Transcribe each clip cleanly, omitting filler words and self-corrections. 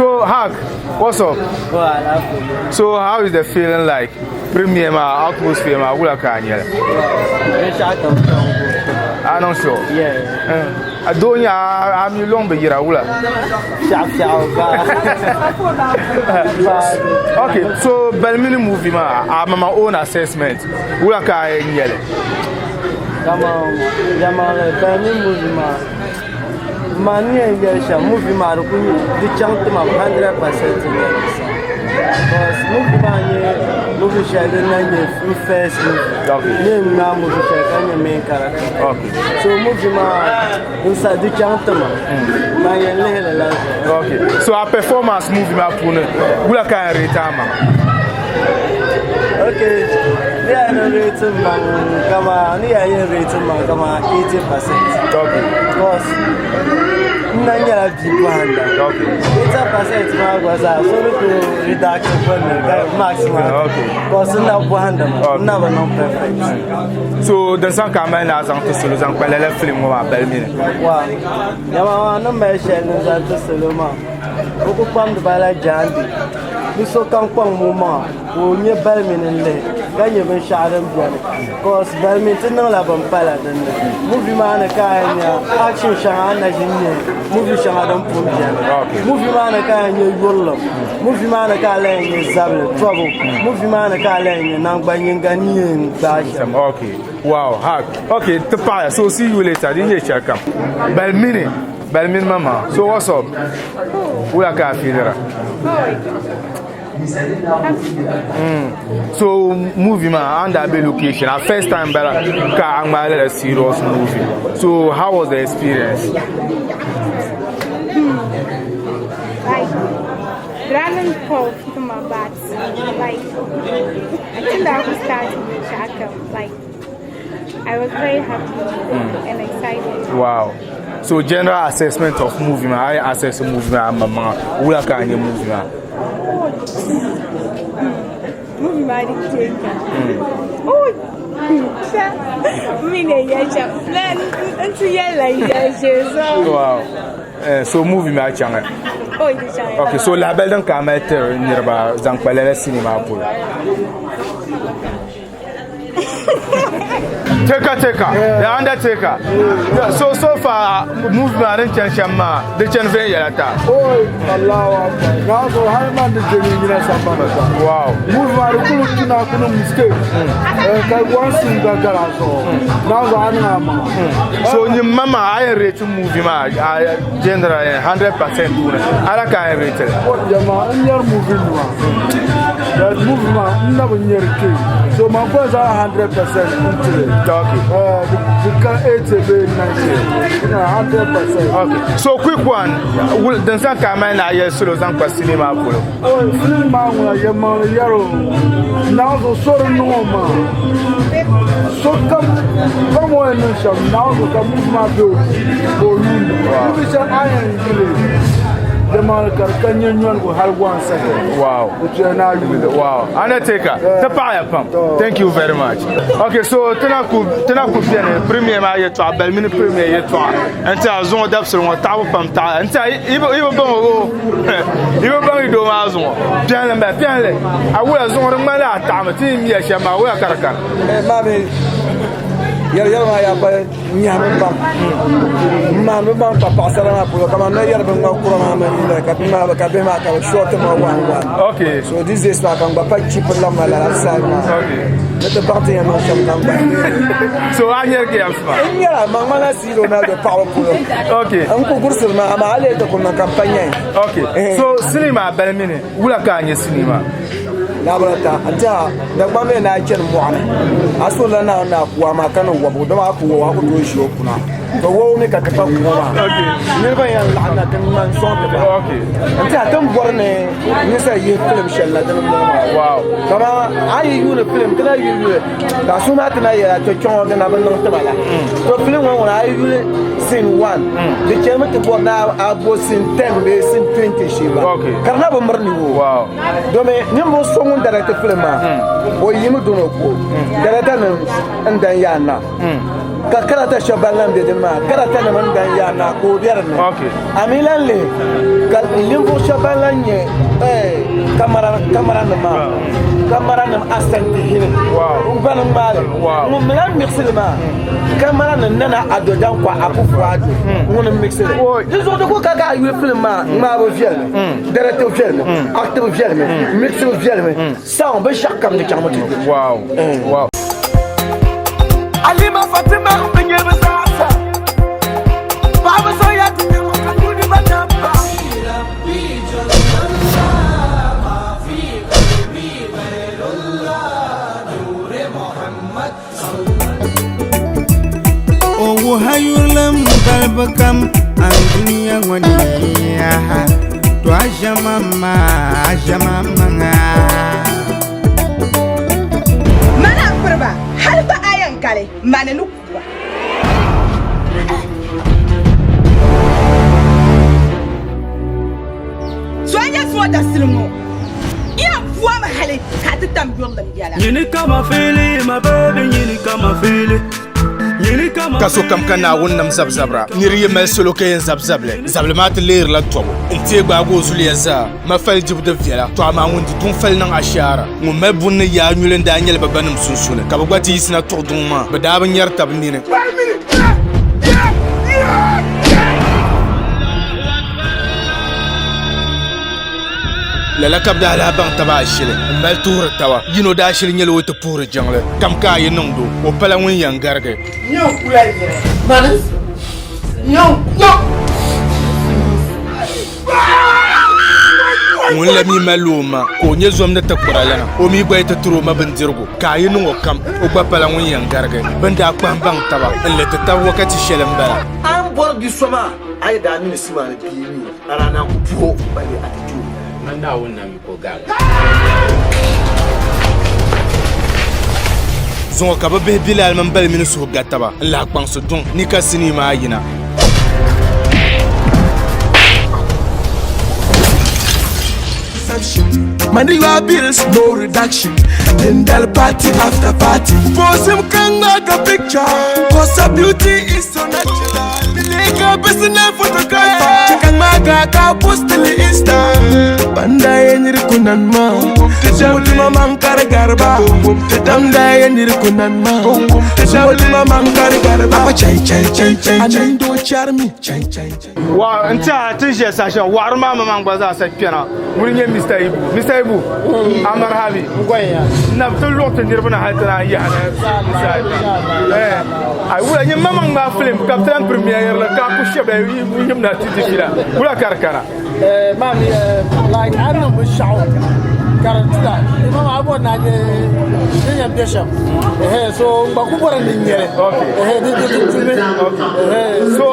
So Hak, what's up? So how is the feeling like? Premiere maa, atmosphere maa, wula ka a nyɛli? A niŋ sure? Yeah. A doo nyɛ a mi lɔŋ bi yira wula? Okay, so Balimini movie maa, a mama own assessment, wula ka a nyɛli? Kaman yɛlimaŋli Balimini movie maa Man ni yɛn yɛli shɛm movie maa di kuli di chaŋ ti ma 100% n yɛli sa because movie maa nyɛ movie shɛli din na nyɛ n first movie Okay. ni n ŋmaa movie shɛli ka nyɛ main character Okay. so movie maa n sa di chaŋ ti ma man yɛn lihili la zuɣu Okay. So a performance movie maa puuni wula ka a yɛn rate a maŋa? Okay, ni yɛn rate n maŋ kama ni yɛn yɛn rate n maŋ kama 80%. Okay. Because n na nyɛla bia bɔhinda. Okay. 80% maa gba zaa so ni ku reduction gbunni ka max maa. Okay. Because n na bɔhinda maa Okay. n na bi niŋ perfect. So din saŋ ka a mali ni a zaŋ ti salo zaŋ kpa lala film ŋɔ maa bali mini. Wa nyɛma maa ni mali shɛli ni zaŋ ti salo maa o ku kpamdi ba la jaande. Ni sokam kpaŋ o maŋa ka o nya balimini n-lihi ka nya binshɛɣu din beni cos balimini ti niŋla bin pala din ni. Movie maa ni ka a yɛn nya action shɛŋa a ni na ʒi n-nya movie shɛŋa din pun beni. Movie maa ni ka a yɛn nya yurilim. Movie maa ni ka a lahi yɛn nya zabili tɔbu. Movie maa ni ka a lahi yɛn nya naŋgban yinga ni yɛn gbaai shɛm. Okay. Wow. Ha. Okay. Ti paɣiya. So see you later. Di nyɛ shɛli kam. Balimini. Balimini mama. So what's up? Wula ka a feelira? Mm. So movie maa an daa be location a first time bala ka a ŋmaai lala serious movie. So how was the experience? Like ranar Paul fituma but like I think that we start with Shaka like I was very happy and excited. Wow. So general assessment of movie maa, a yi assess movie maa a maŋa, wula ka a nya movie maa? Movie maa di kpe ka. Oh, mi ne ya shɛm. N ti yɛlila yɛli ʒe so. Wow. Eh, so movie maa chaŋ. Oh, di chaŋ. Okay, so lahabali din ka a mali tiri niriba zaŋ kpa lala sinii maa polo. Teka teka, the undertaker. Yeah, so so far movement din chani shɛm maa di chani viɛnyɛla ta. Oi, Allahu Akbar. Na zo har man da jini gina sambana sa. Wow. Movement da kulu tuna kunu mistake. Eh, kai one sin ga gara so. Na zo an na ma. So nyim mama a yɛn rate movie maa a general 100% puuni ala ka a yɛn rate li. Jama n yɛri movie nima. That movie maa n na bi nyɛri ke. So man ko za 100% n tili. Okay. Eh, di ka 80 be 90. Ina 100%. Okay. So quick one, din saŋ ka a mali ni a yɛli salo zaŋ kpa sinima polo. Oi, film maa ŋuna yɛlimaŋli yɛri o. Naawuni zuɣu so di niŋ o maa. Sokam kam o yɛn niŋ shɛm Naawuni zuɣu ka movie maa be o ka o yuuni. Movie shɛli a yɛn yuli yɛlimaŋli ka di ka nyɛ nyɔnigu hali one second. Wow. Di tuya ni a yuuni. Wow. Undertaker, ti paɣiya pam. Thank you very much. Okay, so ti na ku ti na ku beni premier maa yɛltɔɣa bali mini premier yɛltɔɣa n tiɛha zuŋɔ dabisili ŋɔ taɣabu pam taɣaya n tiɛha yi bi yi bi baŋ o yi bi baŋ yi doo maa zuŋɔ piɛlli n bala piɛlli a wula zuŋɔ di ŋmanila a taɣami ti yi miya shɛm maa wula ka di kani. Maa mi yɛri yɛri maa yaa pa nyahimi pam n mahimi baŋ pa paɣasara maa polo kamani na yɛri bin ŋma kura maa mini yinli ka bihi maa ka bihi maa ka bi shorti ma one one Okay. so these days maa ka n gba pa chipi lamma lala side maa Okay. ni ti baŋ ti yɛn niŋ shɛm ka n gba So a nyɛri ka yɛm suma. n nyɛla man ŋmanila C Ronaldo paɣaba polo Okay. n ku gurisiri maa amaa a lee ti ku niŋ ka n pa nyɛi Okay. So sinima bali mini wula ka a nyɛ sinima? Laabira ta n tiɛha Dagbaŋ mi naa chani mɔɣuni a suhurila Naawuni ni a ku amaa ka ni wɔbigu dama a ku wɔbi a ku tooi ʒi o puna to wɔbu mi ka ti pa kuŋɔ maa niriba n yɛn laɣim na ti ŋma n sɔŋ ti ba n tiɛha ti ni bɔri ni ninsal yihi filim shɛli la dini m-bɔŋɔ maa kaman a yi yuuni filim ti na yuli yuli ka a suhu maa ti na yɛla to kpɛŋɔ di na bi niŋ ti ma la to filim ŋɔ ŋuna a yi yuli Scene 1 di chɛmi ti bɔri ni a bo scene 10 bee scene 20 shee gba ka di na bi miri ni o domi ninvuɣu so ŋun direct film maa o yimi dini o ko director nim n dan yaa na ka karata shɛba ban lahi be dini maa karata nim n dan yaa na ka o be dinni a mi lahi lihi ka ninvuɣu shɛba ban lahi nyɛ kamara nim maa kamara nim Asante Hene n gba ni ŋmaali ŋun mi lahi mixi li maa kamara ni Nana Addo Dankwa Akufo-Addo ŋuni n mixi li di zuɣu di ku ka ka a yuli film maa ŋmaabu viɛlimi directing viɛlimi acting viɛlimi mixing viɛlimi sound binshɛɣu kam di chaŋmi ti du. Alima Fatima n bi nyɛ bi zaasa paɣaba so ya ti nyɛ ŋun ka yuuni ba namba. O wuha yurilim balibu kam andunia ŋɔ ni yaha to a ʒɛman maa a ʒɛman maŋa. Mana m-piri ba, hal gba a yɛn kali, mani ni ku ba. So n-nyɛ zuŋɔ dabisili ŋɔ, n yɛn puami hali ka a ti tam yurilim yɛla. Nyini kama fili, my baby, nyini kama fili. Ka sokam ka Naawuni nam zabizabira. Nir yi mali salo ka yɛn zabi zabili, zabili maa ti leerila tɔbu n-teei gbaagi o zuliya zaa. Ma fali dibu di viɛla, tɔ amaa ŋun di duŋ fali niŋ ashaara. Ŋun mali buni ni yaa nyuli n-daa nyɛli bɛ banim sunsuuni, ka bɛ gba ti yiɣisina tuɣi duŋ maa. Bɛ daa bi nyari tab nini. Lala ka bɛ daa lahi baŋ taba ashili m-mali tuhiri taba. Yino daa shili nyɛla o ti puhiri jiŋli kam ka a yi niŋd o, o pala ŋun yɛn garigi. Ŋun la mi malila o ma ka o nyɛ zom ni tikpiralana, o mi gba yi ti tiri o ma bindirigu ka a yi niŋ o kam, o gba pala ŋun yɛn garigi. Bɛ ni daa kpahim baŋ taba n-li ti taba wakati shɛli m-bala. A ni bɔri bi so maa, a yi daa mi ni Simani bia n-nyɛ o, a daa naan ku puhi o balle a ti ti o. Man Naawuni nam yiko gari. Zuŋɔ ka bɛ bihi Bilal mini Bali mini suhu ga taba n-lahi kpaŋsi duŋ ni ka sinii maa yina. Money your bills, no reduction. Then they'll party after party. Post him can like a picture. Cause her beauty is so natural. Like a personal photographer. Check out my gaga, post the Insta. Banda yenir kunan ma. Mulima mankar garba. Banda yenir kunan ma. Mulima mankar garba. Chai chai chai chai. Anando charmi. Chai chai chai. Wa n tiɛha ti ni ʒiya saha shɛli waɣiri maa maŋmaŋ gba zaa sa kpɛna ŋuni n-nyɛ Mr. Ibu Mr. Ibu Amarhabi n-na bi ti luɣi ti niriba na hali ti naan yaha na saha wula nyɛ maŋmaŋ maa film ka bi ti lahi premiere li ka a ku shɛbila yim na ti di fiila wula ka di kana. Maami like a niŋ binshɛɣu ka di tila imam a bɔri ni a nyɛ din yɛn bɛ shɛm so n gba ku bɔri ni n nyɛli di di timi. So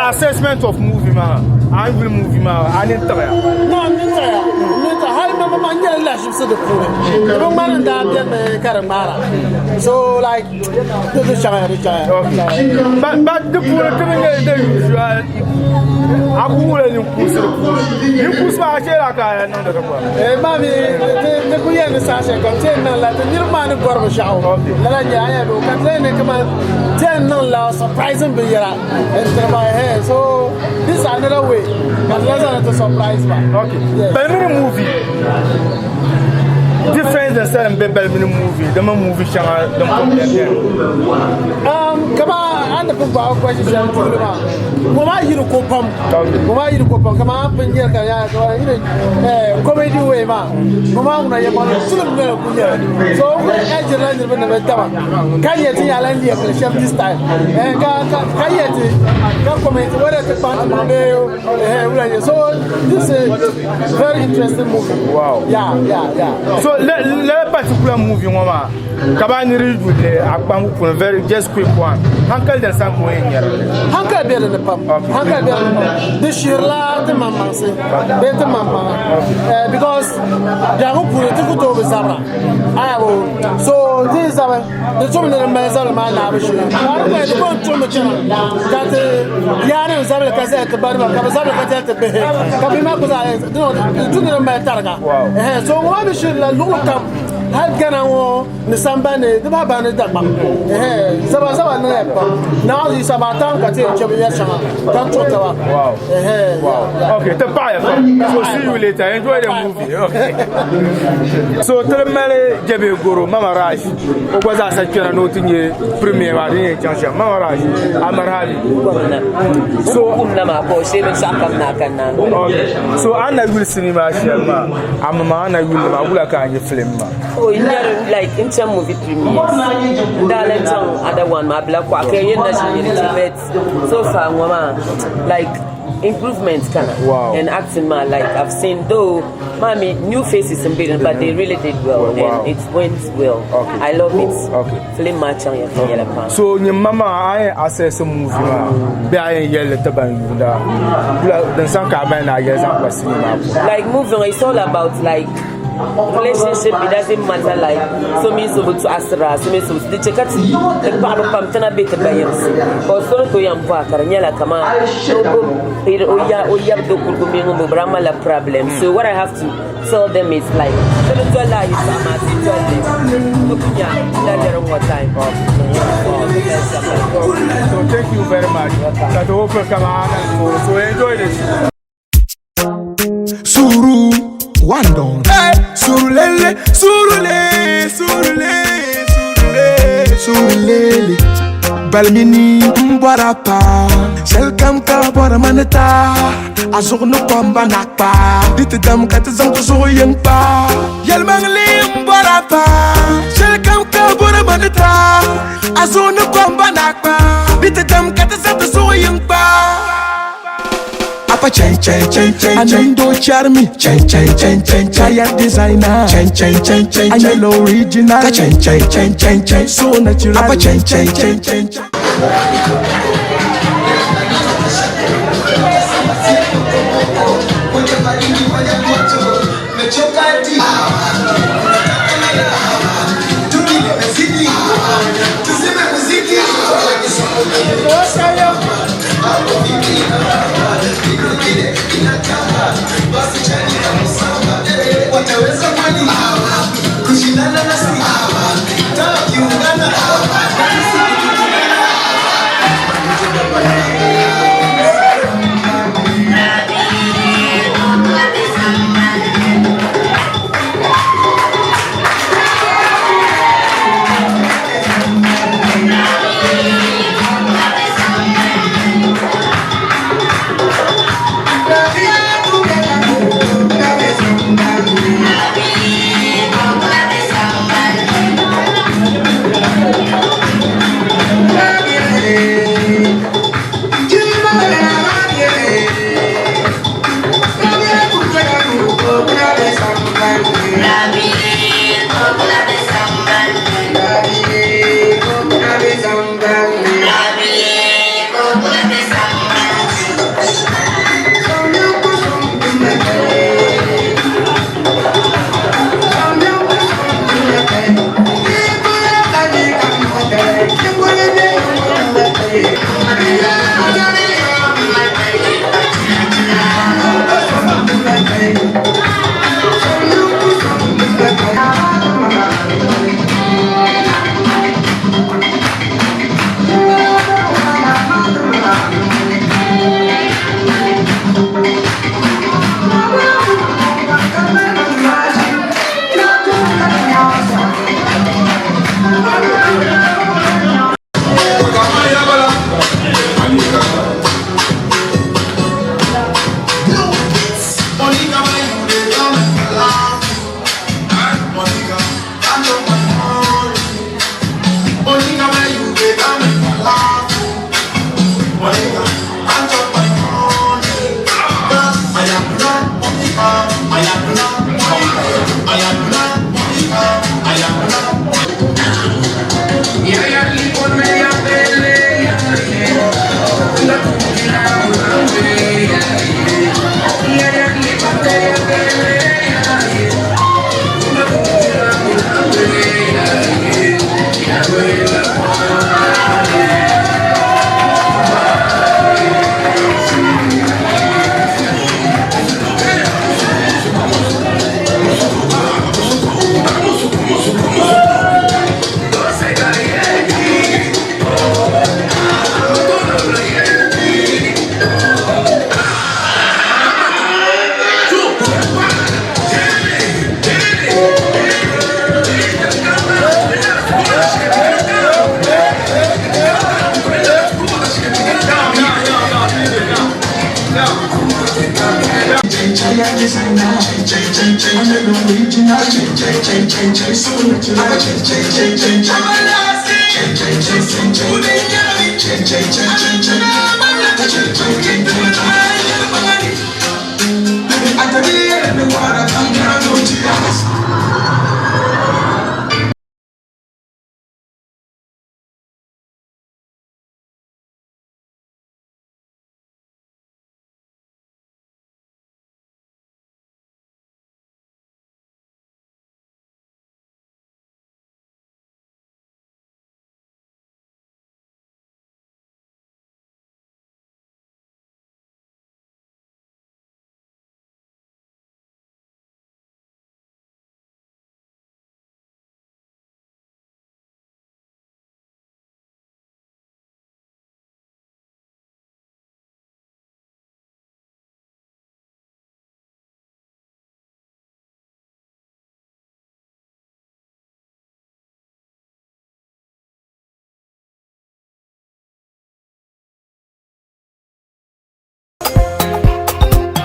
assessment of movie maa a ni yuli movie maa a nini tiɣiya? No n nini tiɣiya n nini tiɣiya hali ma ma nyɛla lahiʒibisi di puuni di bi ŋmani n daa bɛni mi ka di ŋmaara so like di di chaŋya di chaŋya. But but di puuni ti bi nyɛ the usual a ku wuhila ninkuusi di puuni ninkuusi maa a sheela ka a niŋdi di gba. Eh, maa mi ti ku yɛn ni saha shɛli kam ti yɛn niŋ la ti niriba maa ni bɔri binshɛɣu lala n-nyɛ a yɛn ka ti yɛn ni kamani ti yɛn niŋ la surprising binyɛra n tiri ba eh, so this is another way ka ti lahi zaŋ ti surprise ba. Okay. Balimini movie difference din salim be Balimini movie di mini movie shɛŋa din pun beni beni. Kama a ni pun gbaai question shɛli tuuli maa ŋɔ maa yiri ko pam ŋɔ maa yiri ko pam kama a pun nyɛri ka yaa kama yiri comedy way maa ŋɔ maa ŋuna yɛ maa tulim nyɛla ku nyɛli so n kuli ɛjirila niriba ni bɛ taba ka yɛ ti yaa lan lɛbiri shɛm this time ka ka ka yɛ ti ka comment whether ti kpaŋ ti maŋ bee wula nyɛ so this is very interesting movie. Wow. Yeah, yeah, yeah. So lala particular movie ŋɔ maa ka ba niri yuli a kpambu puuni very just quick one hankali din san ka o yɛn nyɛri li? Hankali be di ni pam. Hankali be di ni pam. Di shihirila ti maŋmaŋsi bee ti maŋmaŋa eh, because biɛhigu puuni ti ku tooi bi zabira. Ayabo so ti yi zabi di tum ni di mali zabili maa naabu shee. Ka di gba di kɔŋ tuɣimi chana ka ti yaanim zabili ka zali ti banima ka bi zabili ka zali ti bihi ka bihi maa ku zaa di tu ni di mali tariga. So ŋɔ maa mi shihirila luɣili kam hali Ghana ŋɔ ni sambani ni di bahi bahi ni Dagbaŋ zaba zaba niŋya pam Naawuni Yisa maa tam ka ti yɛn chɛ binyɛri shɛŋa ka tuɣi taba. Okay, ti paɣaya pam. So see you later. Enjoy the movie. Okay. So ti di mali Jɛbe Goro Mama Raj o gba zaa sa kpɛra ni o ti nyɛ premier maa din yɛn chaŋ shɛm. Mama Raj amarahabi. So kumna maa ka o shee binshɛɣu kam na ka na. Okay. So a ni na yuli sinii maa shɛli maa a maŋmaŋ a ni na yuli li maa wula ka a nyɛ film maa? Oh, n nyɛri like n chaŋ movie premieres n daa lahi chaŋ other one maa bila kɔɣa ka yɛn na ʒi nyɛri ti but so far ŋɔ maa like improvement kana wow. and acting maa like I've seen though maa mi new faces n be but they really did well and it went well okay. I love it okay. film maa chaŋ ya viɛnyɛla pam so nyini ma maa a yɛn assess movie maa bee a yɛn yɛlli ti ban yuunda din saŋ ka a mali ni a yɛli zaŋ kpa sinii maa puuni like movie it's all about like relationship it doesn't matter like so mini so bi tɔɣisira so mini so di chɛ ka ti ti paɣaba pam ti na be ti ba yinsi ka so ni tooi yɛn bɔha ka di nyɛla kaman o ya o yab do kurigu mini ŋun bi bira malila problem so what I have to tell them is like ti bi dolila a yɛltɔɣa maa ti dolli ti ku nya daliri ŋɔ time. So thank you very much. Ka ti hope kaman so enjoy this. Suru, one down. Hey, surulele, surule, surule, surule, surulele. Balmini n bɔra pa shɛli kam ka bɔra ma ni ta a zuɣu ni kom ba na kpa di ti dam ka ti zaŋ ti zuɣu yin kpa yɛlimaŋli n bɔra pa shɛli kam ka bɔra ma ni ta a zuɣu ni kom ba na kpa di ti dam ka ti zaŋ ti zuɣu yin kpa Apa chen chen chen chen chen Anindo charmi chen chen chen chen chen Kaya designer chen chen chen chen chen original Ka chen chen chen chen chen So natural Apa chen chen chen chen chen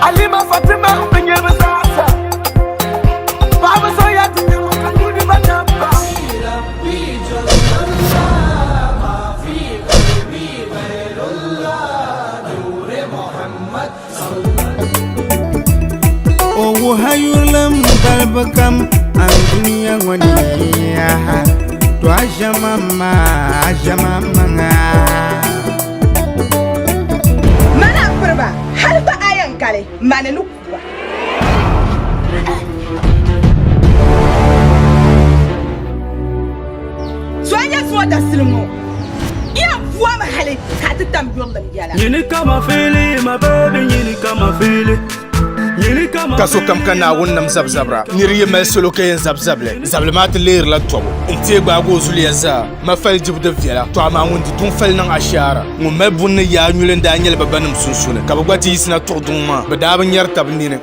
Alima Fatima bɛ nyɛ bɛ zaasa paɣaba so ya ti nyɛ ka yuuni ba namba. O wuhi yurilim balibu kam andunia ŋɔ ni yaha to a ʒɛma maa a ʒɛma maŋa. Mana piriba hali gba a yɛn kali mani ni kuba. So a nyɛ zuŋɔ dasili ŋɔ n yɛn puami hali ka a ti tam yurilim yɛla. Nyini kama fili, my baby, nyini kama fili. Nyini kama Ka sokam ka Naawuni nam zabizabira. Nir yi mali salo ka yɛn zabi zabili, zabili maa ti leerila tɔbu n-teei gbaagi o zuliya zaa. Ma fali dibu di viɛla, tɔ amaa ŋun di duŋ fali niŋ ashaara. Ŋun mali buni ni yaa nyuli n-daa nyɛla bɛ banim sunsuuni, ka bɛ gba ti yiɣisina tuɣi duŋ maa. Bɛ daa bi nyari tab nini.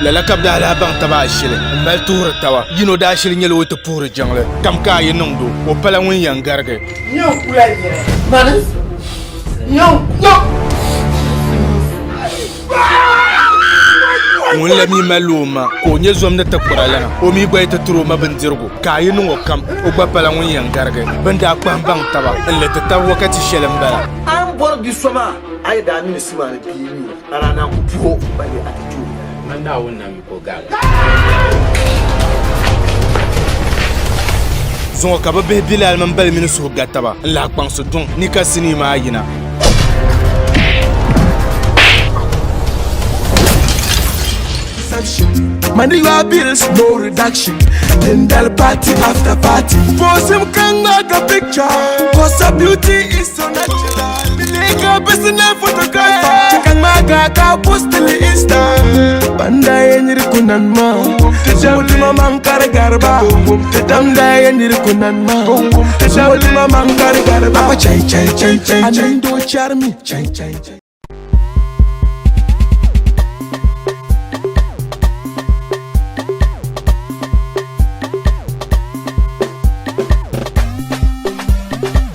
Lala ka bɛ daa lahi baŋ taba ashili m-mali tuhiri taba. Yino daa shili nyɛla o ti puhiri jiŋli kam ka a yi niŋd o, o pala ŋun yɛn garigi. Ŋun la mi mali o ma ka o nyɛ zom ni tikpira lana, o mi gba yi ti tiri o ma bindirigu ka a yi niŋ o kam, o gba pala ŋun yɛn garigi. Bɛ ni daa kpahim baŋ taba n-li ti tab wakati shɛli m-bala. A ni bɔri bi so maa, a yi daa mi ni Simaani bia n-nyɛ o, a daa naan ku puh o balle a ti ti o. Man Naawuni nam yiko gari. Zuŋɔ ka bɛ bihi Bilal mini Bali mini suhu ga taba n-lahi kpaŋsi duŋ ni ka sinii maa yina. Money your bills, no reduction. Then they'll party after party. Post him can make a picture. Cause her beauty is so natural. Like a personal photographer. Check and maga ka post the Insta. Banda yenir kunan ma. Mutima mankar garba. Banda yenir kunan ma. Mutima mankar garba. Chai chai chai chai. Anando charmi. Chai chai chai.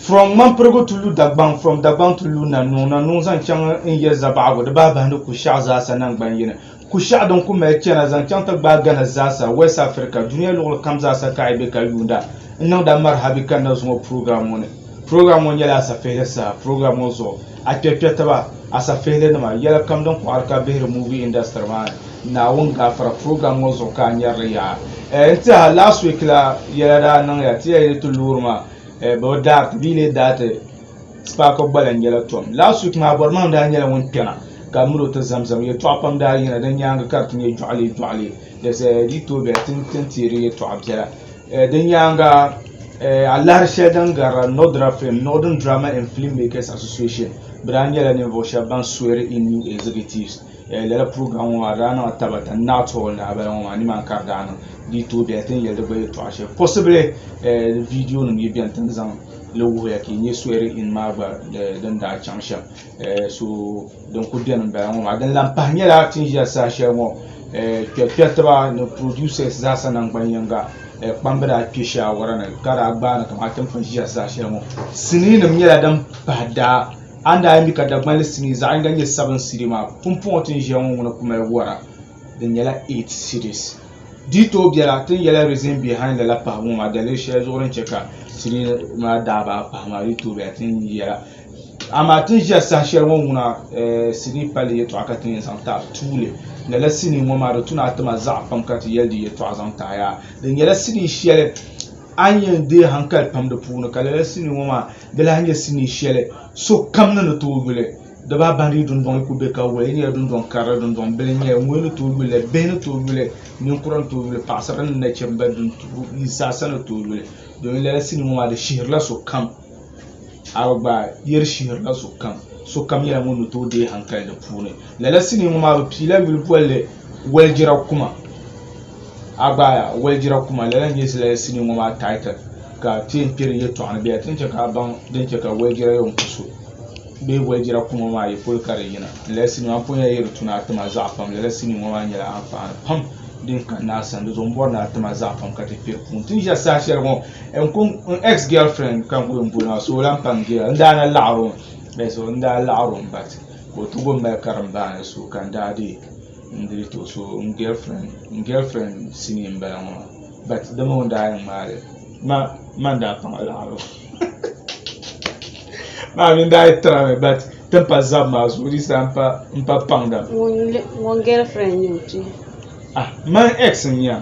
From Ŋmanpirigu to lu Dagbaŋ, from Dagbaŋ to lu Nanuŋ, Nanuŋ zaŋ chaŋ n yɛ Zabaɣigu di bahi bahindi Kushɛɣu zaasa naŋgban yini. Kushɛɣu din ku mali chana zaŋ chaŋ ti gbaai Ghana zaasa, West Africa, dunia luɣili kam zaasa ka a yi be ka yuunda n niŋda marihabi kanna zuŋɔ program ŋɔ ni. Program ŋɔ nyɛla asafihili saha program ŋɔ zuɣu a kpɛrikpɛritiba, asafihilinima, yɛla kam din kɔɣiri ka bihiri movie industry maa ni. Naawuni gaafara program ŋɔ zuɣu ka a nyari li yaha. N tiɛha last week la yɛla daa niŋya ti yɛli ni ti loori maa bɛ bi daari ti bɛ yi lee daai ti Sparkle gbala n-nyɛla tom. Last week maa Bɔrimam daa nyɛla ŋun kpɛna ka miri o ti Zamzam yɛltɔɣa pam daa yina din nyaaŋa ka di ti nyɛ jɔɣili jɔɣili di tooi bela ti ni teeri yɛltɔɣa biɛla. Din nyaaŋa alahiri shɛli din garila Nodra Film, Northern Drama and Film Makers Association, bɛ daa nyɛla ninvuɣ shɛba ban swear in new executives lala program ŋɔ maa di daa niŋla tabata Nat Hall ni a bala ŋɔ maa nimaani ka di daa niŋ di tooi bela ti ni yɛli di gba yɛltɔɣa shɛli possibly video nim yi beni ti ni zaŋ li wuhiya ka yi nya swear in maa gba din daa chaŋ shɛm so din kuli beni m-bala ŋɔ maa din lahi pahi nyɛla ti ni ʒiya saha shɛli ŋɔ Kpɛrikpɛritiba ni producers zaasa nangban yinga kpamba daa kpe shaawara ni ka daa gbaai ni kamani ti ni pun ʒiya saha shɛli ŋɔ. Siniinima nyɛla din pahi daa. A ni daa mi ka Dagbanli sinii zaɣ yinga nyɛ 7 cedi maa, pumpɔŋɔ ti ni ʒiya ŋɔ ŋuni ku mali wara di nyɛla 8 cedis. Di yi tooi bela, ti ni yɛla reason behind lala pahibu ŋɔ maa, daliri shɛli zuɣu din che ka sinii maa daa baai pahi maa di yi tooi bela ti ni yɛla. Amaa ti ni ʒiya saha shɛli ŋɔ ŋuna sinii palli yɛltɔɣa ka ti ni yɛn zaŋ ti a tuuli. Lala sinii ŋɔ maa di tu ni a ti ma zaɣa pam ka ti yɛli di yɛltɔɣa zaŋ ti a yaa. Di nyɛla sinii shɛli a ni yɛn deei hankali pam di puuni ka lala sinii ŋɔ maa di lahi nyɛ sinii shɛli sokam ni ni tooi yuli. Di bahi bahindi yi dundɔŋ yi ku be ka wali, yi nyɛla dundɔŋ karili, dundɔŋ bili n-nyɛli, ŋuni ni tooi yuli li, bihi ni tooi yuli, ninkura ni tooi yuli, paɣasara ni nachimba din zaasa ni tooi yuli. Domin lala sinii ŋɔ maa di shihirila sokam. A bi gbaai yɛri shihirila sokam. Sokam nyɛla ŋun ni tooi deei hankali di puuni. Lala sinii ŋɔ maa bɛ piila yuli bolli Walijira Kuma. A gbaaya Walijira Kuma lala n-nyɛ lala sinii ŋɔ maa title ka ti yɛn kpe di yɛltɔɣa ni bee ti ni che ka a baŋ din che ka Walijira yɛn ku so bee Walijira Kuma maa yi polo ka di yina. Lala sinii maa m pun yɛli yi di tu ni a ti ma zaɣa pam lala sinii ŋɔ maa nyɛla anfaani pam din kanna a sani di zuɣu m bɔri ni a ti ma zaɣa pam ka ti kpe di puuni. Ti ni ʒiya saha shɛli ŋɔ N ku n ex girlfriend ka n ku yɛn boli maa so o lahi pa n gela n daa na laɣiri o mi so n daa laɣiri o mi but ka o ti gba mali karimbaani so ka n daa dee n dii ti o so n girlfriend n girlfriend sinii n bala ŋɔ maa but di mi o ni daa yɛn ŋmaai li man daa paŋ laɣiri o maa mi n daa yi tira mi but ti ni pa zabi maa zuɣu di saha n pa paŋda. Ŋun girlfriend nyɛ o kpee. Ah, man ex n nya.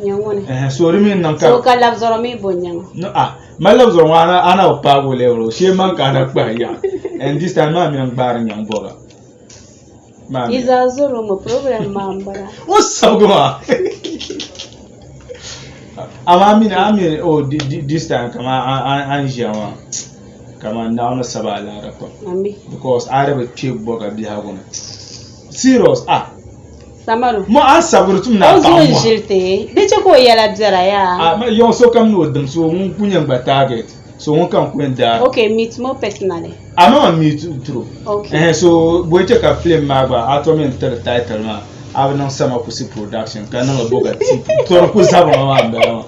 Nyɛ ŋuni. Eh, so di mi niŋ ka. So ka labzɔrɔ mi bo nyaŋa. No, ah, man labzɔrɔ ŋɔ ana ana bi paagi o level o shee man ka ana kpahi yaɣa. And this time maa mini n gbaari nyaŋ bɔga. Maa mi. Yi zaa zɔri o mi problem maa n bala. O sabigi maa. Amaa mini a mini oh this time kaman a ni ʒiya maa kaman Naawuni saba alaara pam. Ami. Because a di bi kpe bɔga biɛhigu ni. Serious ah. Samaru. Mo a sabiri tum na O paɣa zuɣu mo. n-ʒiri ti. Di chɛ ka o yɛla biɛra yaa. Ah, ma yɔŋ sokam ni o dim so ŋun ku nyɛ gba target so ŋun kam ku yɛn daari. Okay, meet mo personally. A ma ma meet tro. Okay. Eh, so bɔ chɛ ka film maa gba a tom yɛn tiri title maa a bi niŋ Sama Kusi production ka niŋ li Boga T. Tɔri ku zabiri maa m-bala maa.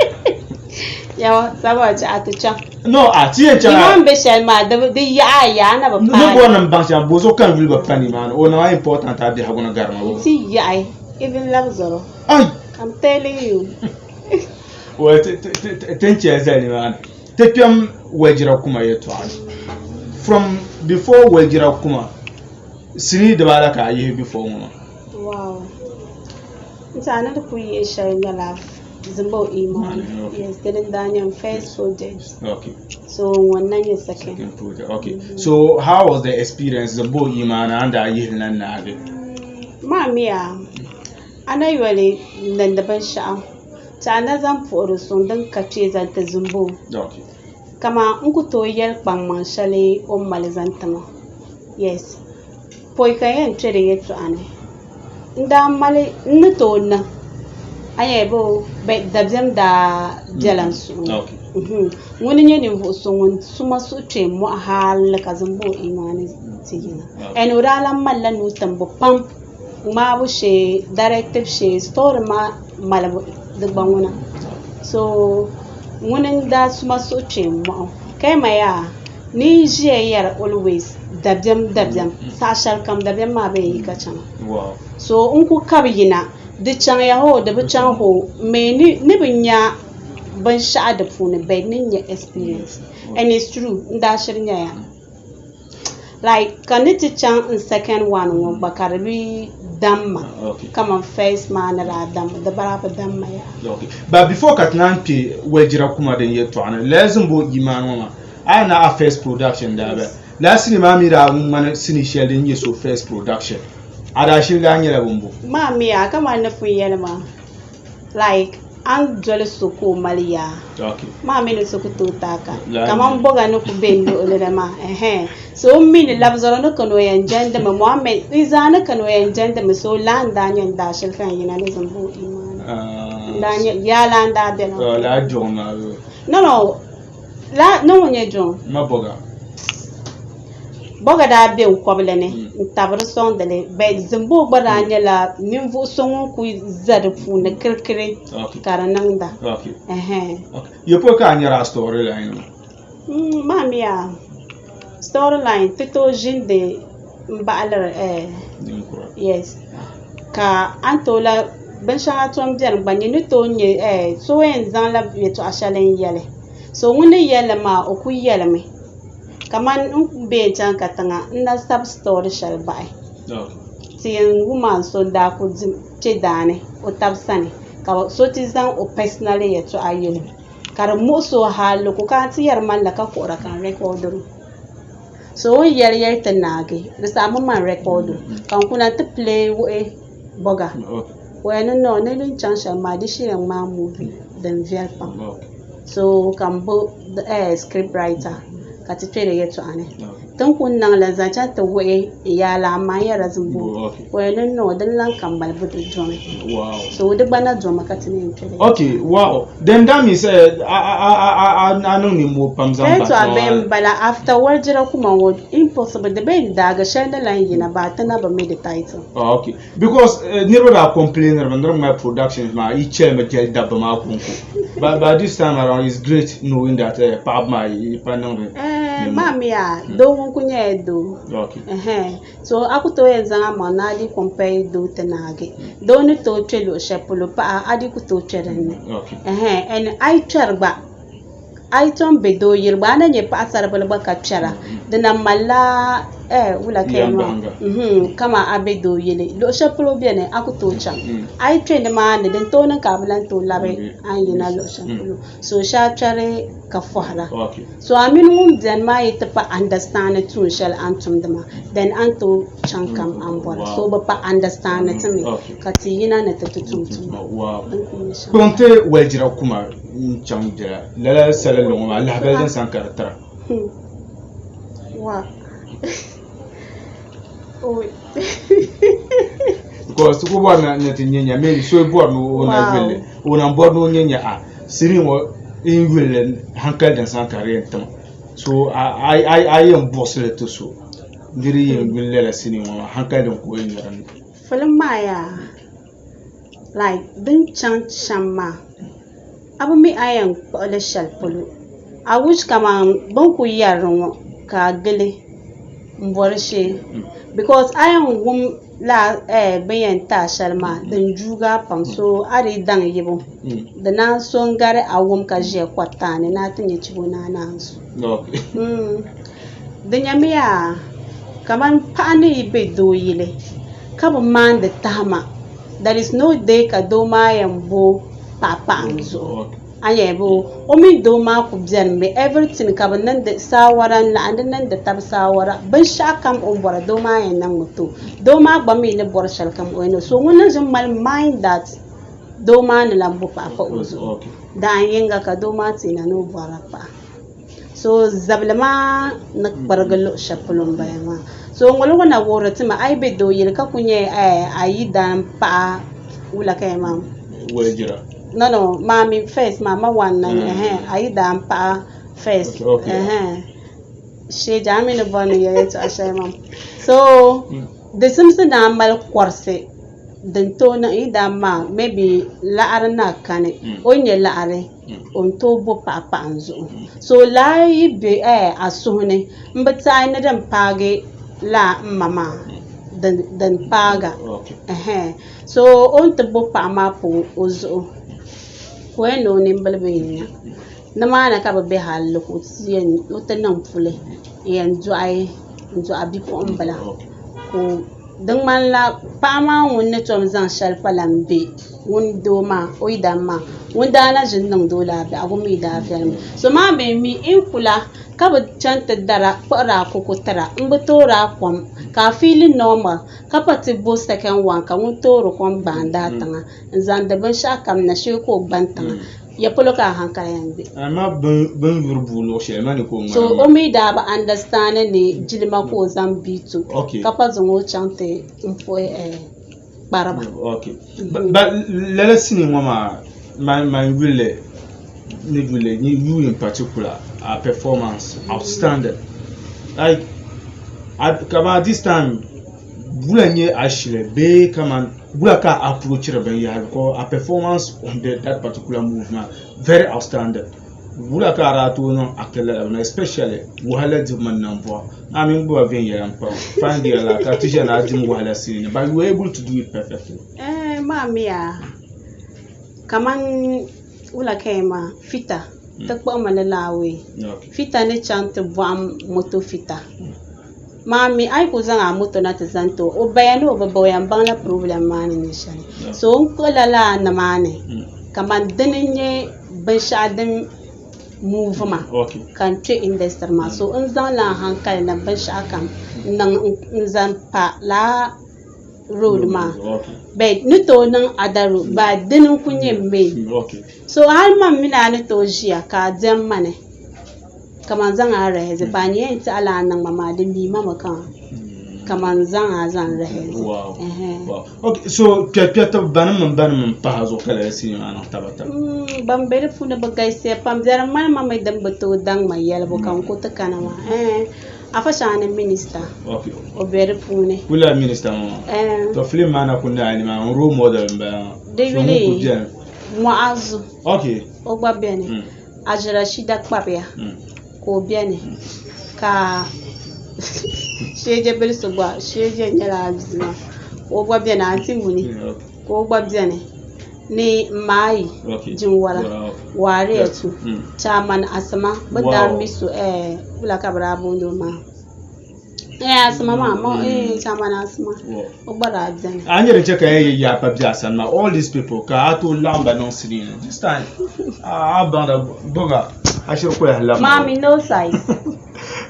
Yawa, Sama chɛ a ti chaŋ. No, a ti yɛn chaŋ a. Nimaani be shɛli maa, di yaɣi a yaa, a na bi Ni paai. bɔri ni m baŋ shɛm, bozuɣu ka n yuli bi pa nimaani? O niŋ a important a biɛhigu ni gari ma o. Ti yaɣi, even labzɔro. Ai! I'm telling you. Well, ti ti ti ti ni chɛ zali nimaani. Ti kpɛm Waljira kuma yɛltɔɣa ni. From before Waljira kuma, sinii dibaala ka a yihi before ŋɔ maa? Wow. N tɛha ni di kuli yihi shɛli nyɛla Zimbo Iman. Yes, dini n daa nyɛ n first project. Okay. So ŋɔ na nyɛ second. Second project. Okay. So how was the experience Zimbo Iman and daa yihili na naagi? Maa miya a na yoli niŋdi binshaɣu ti a na zaŋ puhiri suŋ din ka kpee zaŋ ti Zimbo. Okay. Kaman n ku tooi yɛli kpaŋmaŋ shɛli o ni mali zaŋ ti ma. Yes. Pɔi ka n yɛn kpe di yɛltɔɣa ni n daa mali n ni tooi niŋ a nyɛ bɛ bɛ dabiɛm daa bela n suhu ni ŋuni n-nyɛ ninvuɣ so ŋun su ma suhukpeeni mɔɣu hali ka zaŋ ba o imaani ti yina and o daa lan malila nuu timbu pam ŋmaabu shee directive shee story maa malibu di gba ŋuna so ŋuni n-daa su ma suhukpeeni mɔɣu ka yɛli ma yaa Ni yi ʒiya yɛri always dabiɛm dabiɛm saha shɛli kam dabiɛm maa bee yi ka chaŋ so n ku kabi yina di chaŋya hoo di bi chaŋ hoo m mi ni bi nya binshɛɣu di puuni but ni nya experience and it's true n daa shiri nyaya like ka ni ti chaŋ n second one ŋɔ gba ka di bi dam ma kaman first maa ni daa dam di daa bi dam ma yaha. But before ka ti naan kpe Waljira kuma din yɛltɔɣa ni, lala zimbo yimaani ŋɔ maa A na a first production daa bɛ. Lala sinii maa mi daa ŋmani sinii shɛli din nyɛ so first production. A daa shili daa nyɛla bimbo. Maa mi a kamani ni pun yɛli maa like a ni doli so ka o mali yaa maa mi ni so ku tooi taai ka kaman boga ni ku be n luɣili ni maa ɛhɛn so n mi ni labzɔro ni kani o yɛn jɛndi mi Mohammed n zaa ni kani o yɛn jɛndi mi so laa n daa nyɛ n daa shili ka n yina ni zimbo imaani n daa nyɛ yaa laa n daa bela. Laa juŋ maa. No no La ni ŋun nyɛ John. Ma bɔga. Bɔga daa be n kɔbili ni n-tabiri sɔŋdi li but Zimbo gba daa nyɛla ninvuɣ so ŋun kuli za di puuni kirikiri ka di niŋda. Ɛhɛn. Ya pɔi ka a nyari a storyline maa? Maa mi yaa storyline ti tooi ʒindi m-baɣiliri eh yes ka a ni tooi lahi binshɛŋa tom beni gba nyini ni tooi nya eh so yɛn zaŋla yɛltɔɣa shɛli n-yɛli so ŋun ni yɛli li maa o kuli yɛlimi. Kamani n ku be n-chaŋ katiŋa n na sabi story shɛli bahi. Ti yɛn woman so n-daa ku di kpe daani o taba sani ka so ti zaŋ o personal yɛltɔɣa yɛli o ka di muɣisi o hali ka o kana ti yɛri ma la ka kuhira ka n record o. So o ni yɛli yɛli ti naagi di saha mi man record o ka n kuna ti play wuhi bɔga ka o yɛli ni no ni din chaŋ shɛm maa di shee yɛn ŋmaai movie din viɛli pam. So ka m bo script writer ka ti kpe di yɛltɔɣa ni. Ti ni kuli niŋ li n-zaŋ chaŋ ti wuhi n yaa laa maa n yɛrila Zimbo ka o yɛli ni no dini lan ka m malibu di domi. So di gba na domi ka ti ni yɛn kpe di yɛltɔɣa. Okay, wow. Then that means a niŋ nimmoo pam zaŋ bahi. Yɛltɔɣa bihi m-bala after Walijira kuma ŋɔ impossible di bee n-daagi shɛli ni lan yina but ti na bi mi di title. Oh, okay. Because niriba daa complain ni bɛ mali productions maa yi chɛlimi jɛli dabba maa konko. But by this time around it's great knowing that paɣaba maa yi pa niŋdi Eh, maa mi yaa doo ŋun ku nyɛla doo. Okay. Ɛhɛn. So a ku tooi yɛn zaŋ a maŋ ni a dii compare doo ti naagi. Doo ni tooi kpe luɣ shɛli polo paɣa a dii ku tooi kpe din ni. Okay. Ɛhɛn. And a yi kpɛri gba a yi tom be doo yili gba a na nyɛ paɣasaribili gba ka kpɛra di na malila eh, wula ka yɛn maa kaman a be doo yili luɣ shɛli polo beni a ku tooi chaŋ a yi kpe nimaani din tooi niŋ ka a bi lan tooi labi a ni yina luɣ shɛli polo so shee a kpɛri ka fɔhira so a mini ŋun beni maa yi ti pa understand tuun shɛli a ni tumdi maa then a ni tooi chaŋ kam a ni bɔra so bi pa understand ti mi ka ti yina ni ti ti tum tuma. Kpaŋ ti walijira kuma n chaŋ biɛla lala salinli ŋɔ maa lahabali din san ka di tira. Because ti ku bɔri ni ti nya nya maybe so bɔri ni o na yuli o na bɔri ni o nya nya a sinii ŋɔ n yuli hankali din san ka di yɛn tim so a yɛn buɣisili ti so ni di yɛn yuli lala sinii ŋɔ maa hankali din ka o yɛn nya dinni. Filim maa yaa. Like din chaŋ shɛm maa a bi mi a yɛn kpuɣili shɛli polo I wish kaman bɛ ni kuli yɛri li ŋɔ ka a gili m bori shee because a yɛn wum lala bɛ ni yɛn ti a shɛli maa din juugi a pam so a dii daŋ yibu di naan so n-gari a wum ka ʒiya kɔriti a ni ni a ti nya chibo ni a naan su. Di nyamiya kaman paɣa ni yi be doo yili ka bi maandi tahima there is no day ka doo maa yɛn bo paɣa paɣa n zuɣu a nya bee o mini doo maa ku beni mi everything ka bi niŋdi saawara n laɣindi niŋdi tabi saawara binshɛɣu kam o ni bɔra doo maa yɛn niŋmi ti o doo maa gba mi ni bɔri shɛli kam o yɛn niŋ so ŋuni n ʒini mali mind that doo maa ni lan bo paɣa pahi o zuɣu dahin yinga ka doo maa teei na ni o bɔrila paɣa. So zabili maa ni kparigi luɣ shɛli polo m-bala maa. So ŋoligu na wuhiri ti mi a yi be doo yili ka ku nyɛ a yidaan paɣa wula ka yɛn maa? Walijira. No no maami first maa ma one na nyɛ ɛhɛn a yidaan paɣa first ɛhɛn sheeja a mi ni bɔri ni n yɛli yɛltɔɣa shɛli maa. So di simsi ni a mali kɔrisi din tooi niŋ yidaan maa maybe laɣiri na kani o ni nyɛ laɣiri o ni tooi bo paɣa paɣa n zuɣu so laa yi be a suhu ni m bi taai ni din paagi laa m ma maa din paaga so o ni ti bo paɣa maa pa o zuɣu ka o yɛn ni o nimbila bee n nya nimaani ka bɛ be hali ka o ti niŋ puli n yɛn dɔɣi bipuɣimbila ka Di ŋmanila paɣa maa ŋun ni tom zaŋ shɛli pa lan be ŋun doo maa, o yidana maa, ŋun daa na ʒini niŋdi o laa biɛhigu mi daa viɛlimi. So maa mi mi n kula ka bi chaŋ ti dara kpuɣiri a koko tira m-bi toori a kom ka a fiili normal ka pa ti bo second one ka ŋun toori kom gbaandi a tiŋa n-zaŋdi binshɛɣu kam na shee ka o gbani tiŋa. Ya polo ka a hankali yɛn be. Amaa bɛ ni yuri bua luɣ shɛli maa ni ka o ŋmani So maa. o mi daa bi understand ni jilima ka o zaŋ bia ti o ka pa zaŋ o chaŋ ti m-puhi kpariba. Okay. But lala sinii ŋɔ maa man yuli ni yuli you in particular a performance outstanding like. Kaman this time wula n-nyɛ a shili bee kaman wula ka a approachiri binyɛhiri because a performance on that particular move maa very outstanding. Wula ka a daa tooi niŋ a kili lala bini especially wahala dibu mini nambɔɣu. A mi gbuba viɛnyɛla m-pam fine girl la ka ti ʒiya ni a dim wahala sinii ni but you were able to do it perfectly. Eh, maa mi yaa kaman wula ka yɛn maa fita ti kpuɣimi ni laawee fita ni chaŋ ti bɔhim moto fita maa mi a yi ku zaŋ a moto na ti zaŋ ti o o baya ni o bi ba o yɛn baŋla problem maa ni nyɛ shɛli so n kpuɣila lala nimaani kaman dini n-nyɛ binshɛɣu din move ma ka n kpe industry maa so n zaŋla n hankali ni binshɛɣu kam n-niŋ n-zaŋ pa lala road maa but ni tooi niŋ other road but dini n kuli nyɛ main so hali man mini a ni tooi ʒiya ka a diɛm ma ni kaman zaŋ a rehearse pa a ni yɛn tiɛhi la a niŋ ma maa di mii ma mi kaman kaman zaŋ a zaŋ rehearse so kpɛrikpɛritiba banim mini banim n pahi a zuɣu ka lala sinii maa niŋ tabataba ban be di puuni bi galisiya pam di ŋmani ma mi din bi tooi daŋ ma yɛlibu ka n ku ti kana maa Afa shɛŋa ni minista o be di puuni. Wula minista ŋɔ maa? Eh. To film maa na kuli naai ni maa n role model n bala maa. Di So ŋun yuli kuli beni. Muazu. Okay. O gba beni. Ajirashida Kpabiya ka o beni ka Sheeje Bilisi gba Sheeje nyɛla a bia maa ka o gba beni Aunty Muni ka o gba beni. Ni Maayi Jinwara Waariyatu Chairman Asima bɛ daa mi so eh wula ka bɛ daa booni o maa eh Asima maa ma eh Chairman Asima o gba daa beni. A ni di chɛ ka yɛn yi yaa pa be a sani maa all these people ka a tooi laɣim ba niŋ sinii ni this time a baŋda boga a shiri ku lahi labina. Maami no size.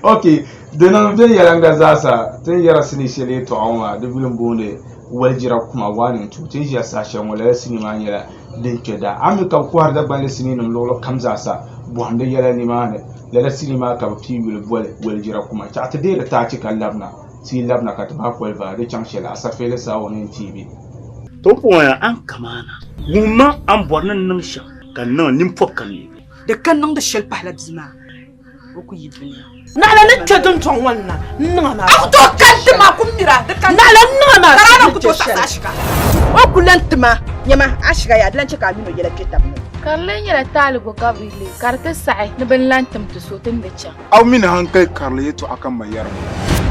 Ok di niŋ viɛnyɛliŋga zaasa ti ni yɛra sinii shɛli yɛltɔɣa ŋɔ maa di yuli m-booni Walijira kuma 1 and 2 ti ni ʒiya saha shɛli ŋɔ lala sinii maa nyɛla din kpe daa. A mi ka bɛ kɔhiri Dagbanli siniinima luɣili kam zaasa bɔhimdi yɛla nimaani. Lala sinii maa ka bɛ pii yuli boli Walijira kuma. Chaɣ ti deeri taachi ka labina. Ti yi labina ka ti bahi koli vaai di chaŋ shɛli Asafeeli Saawuni NTV. To puɣiya a ni kamaana. Wumma a ni bɔri ni n niŋ shɛm ka n niŋ ninpɔbi ka neegi. Di ka niŋdi shɛli pahila bia maa. O ku yi dunia. Naɣila ni kpe dundɔŋ ŋɔ ni na n-niŋ a maa. A ku tooi kani ti ma ku mira. Naɣila n-niŋ a maa. Ka a ku tooi saɣisi a shiga. O ku lan ti ma, nyama, a shiga yaa, di lan chɛ ka a min o yɛla kpe tab ni. Ka di lee nyɛla taali bɔ ka bɛ leei ka di ti saɣi ni bɛ ni lan tim ti so ti ni di chaŋ. A mi ni hankali karili yɛtɔɣa ka m ma yɛri ma.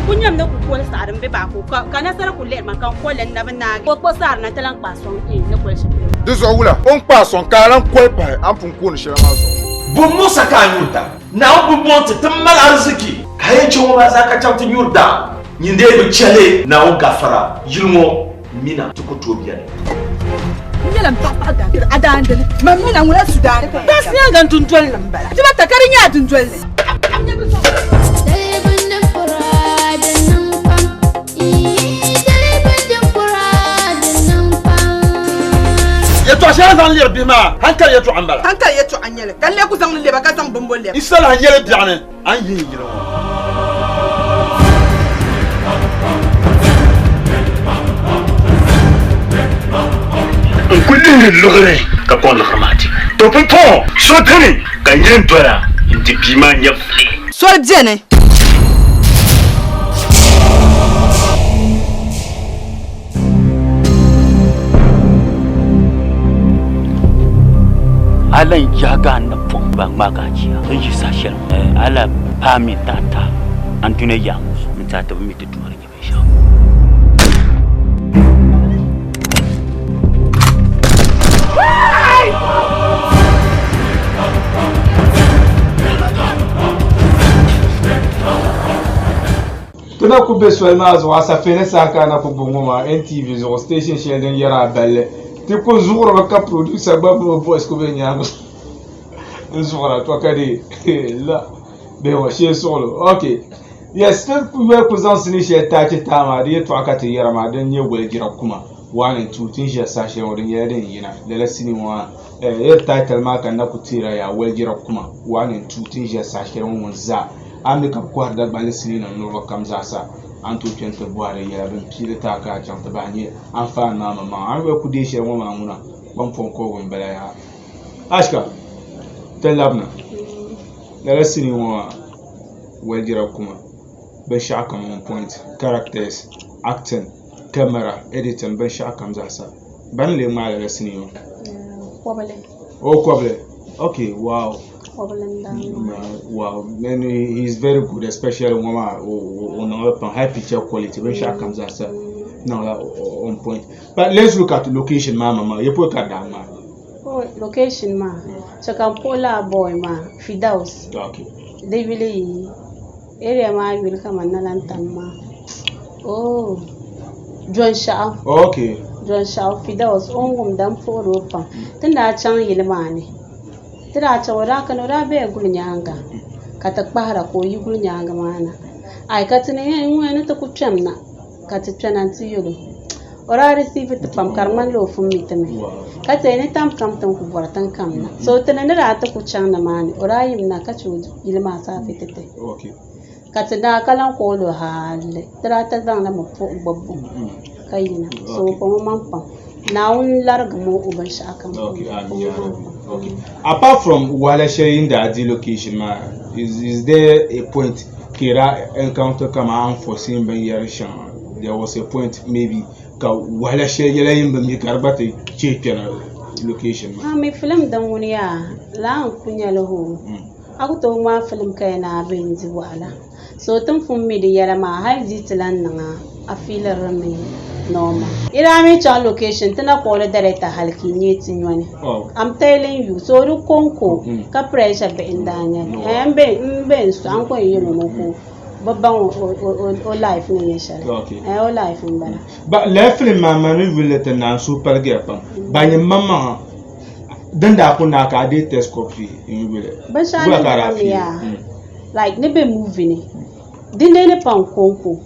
Ku nyam ni ku koli saɣiri m-be baako ka nasara ku lihiri ma ka n koli n na bi naagi. Ka o kpuɣi saɣiri na nti lan kpaai sɔŋ n ni koli shɛm. Di zuɣu wula? O ni kpaai sɔŋ ka a lan koli pahi a ni pun kooni shɛli maa zuɣu. Bo Musa ka a nyuri daa? Naawuni bi bɔŋ ti ti mali ariziki. Ka a yɛn chɛ ŋɔ maa zaa ka chaŋ ti nyuri daa? Nyin dee bi chɛ li Naawuni gafara yili ŋɔ mina ti ku tooi beni. N nyɛla m paɣa paɣa daandili, a daandili, mam mina ŋuna su daani. Baasi nyaaŋa n dundoli ni m-bala. Dibata ka di nyɛ a dundoli ni. Yɛtɔɣ shɛli zaŋ lɛbi bihi maa hankali yɛtɔɣa m-bala. Hankali yɛtɔɣa n-nyɛ li, ka n lee ku zaŋ li lɛba ka zaŋ bimbo lɛba. N salahi yɛli biɛɣuni a ni yihi n yili ŋɔ. N ku lihiri liɣiri ka kɔŋ liɣiri maa dibu. To pumpɔŋɔ so dini ka n yɛn dola n-di bia maa nyɛvili. Soli beni. A lan yɛhigi a napɔŋ ba ŋmaagi a jia n yi saha shɛli a la paai mi n-tahi andunia yaɣa ŋɔ zuɣu nti a ti bi mi ti Duuma ni nyɛ binshɛɣu. Ti na ku be soli maa zuɣu Asafeeni saha ka a na ku gbubi ŋɔ maa NTV zuɣu station shɛli din yɛri a balli. Ti ku zuɣurimi ka producer gba mini o voice ku be nyaaŋa n zuɣura to ka dee la bee ŋɔ shee suɣulo ok yes ti ku yoli ku zaŋ sinii shɛli taachi taai maa di yɛltɔɣa ka ti yɛra maa din nyɛ Walijira kuma 1 and 2 ti ni ʒiya saha shɛli ŋɔ di nyɛla din yina lala sinii ŋɔ maa yɛli title maa ka n na ku teera yaa Walijira kuma 1 and 2 ti ni ʒiya saha shɛli ŋɔ ŋun zaa A ni mi ka bɛ kɔhiri Dagbanli siniinima luɣili kam zaasa, a ni tooi kpe nti bɔhi di yɛla bɛn piili ti a ka a chaŋ ti bahi nya anfaani maa maŋmaŋa. A ni yoli ku deei shɛli ŋɔ maa ŋuna, kpaŋpɔŋ kɔbigu m-bala yaha. Ashika, ti labina. Lala sinii ŋɔ maa, Walijira kuma. Binshɛɣu kam on point, characters, acting, camera, editing, binshɛɣu kam zaasa. Bani n-lee ŋmaai lala sinii maa? Kɔbili. Oh, Kɔbili. Okay, wow. Kɔbili n-daa ŋmaai. Wow, then he is very good especially ŋɔ maa o niŋli pam high picture quality binshɛɣu kam zaasa niŋla on point. But let's look at location maa maŋmaŋa, ya pɔi ka di daa ŋmaai? Oh, location maa, so ka n puhi laa boy maa, Fidaus. Okay. Di yuli yi area maa yuli kaman Nalantam maa. Oh, Jonshaɣu. Okay. Jonshaɣu Fidaus, o ni wumda m puhiri o pam. Ti ni daa chaŋ yili maa ni, ti daa chaŋ o daa kana o daa bela guli nyaaŋa ka ti kpahira ka o yi guli nyaaŋa maa na. Ai ka ti ni yɛn ŋɔya ni ti ku kpɛm na. ka ti kpɛna nti yɛl o, o daa risiivi ti pam ka di ŋmanila o fun mi ti mi, ka ti ni tam kam ti ni ku bɔri ti ni kam na. So ti ni ni daa ti ku chaŋ nimaani, o daa yim na ka chɛ o yili maa saafe ti ti, ka ti daa ka lan kool o hali ti daa ti zaŋ li mi puhi gbubbu ka yina. So o kpaŋ o maŋ pam. Naawuni larigimi o binshɛɣukam puuni. O kpaŋ o maŋ pam. Apart from wahala shɛli yi ni daa di location maa, is there a point ka yi daa encounter kaman unforeseen binyɛri shɛŋa there was a point maybe ka wahala shɛli yɛla yin bi mi ka di gba ti chihi kpɛna location maa. A mi filim din ŋuni yaa laa n ku nyɛli hoo a ku tooi ŋmaai filim ka yɛn a bɛ n di wahala so ti ni pun mi di yɛla maa hali di ti lahi niŋ a a fiiliri li mi normal. Yi daa mi chaŋ location ti na kpuɣili director hali ka yi nyɛ ti nyɔni. I'm telling you so di konko ka pressure bihi n daa nyɛli eh n be n be n sɔɣi n ko yɛn yɛli o ni ko bi baŋ o life ni nyɛ shɛli eh o life n bala. Ba lala film maa man ni yuli li ti naan suhu paligiya pam ba nyɛ maŋmaŋa din daa ku naai ka a deei test copy n yuli Binshɛɣu ni daa mi yaa like ni be movie ni dindee ni pa n konko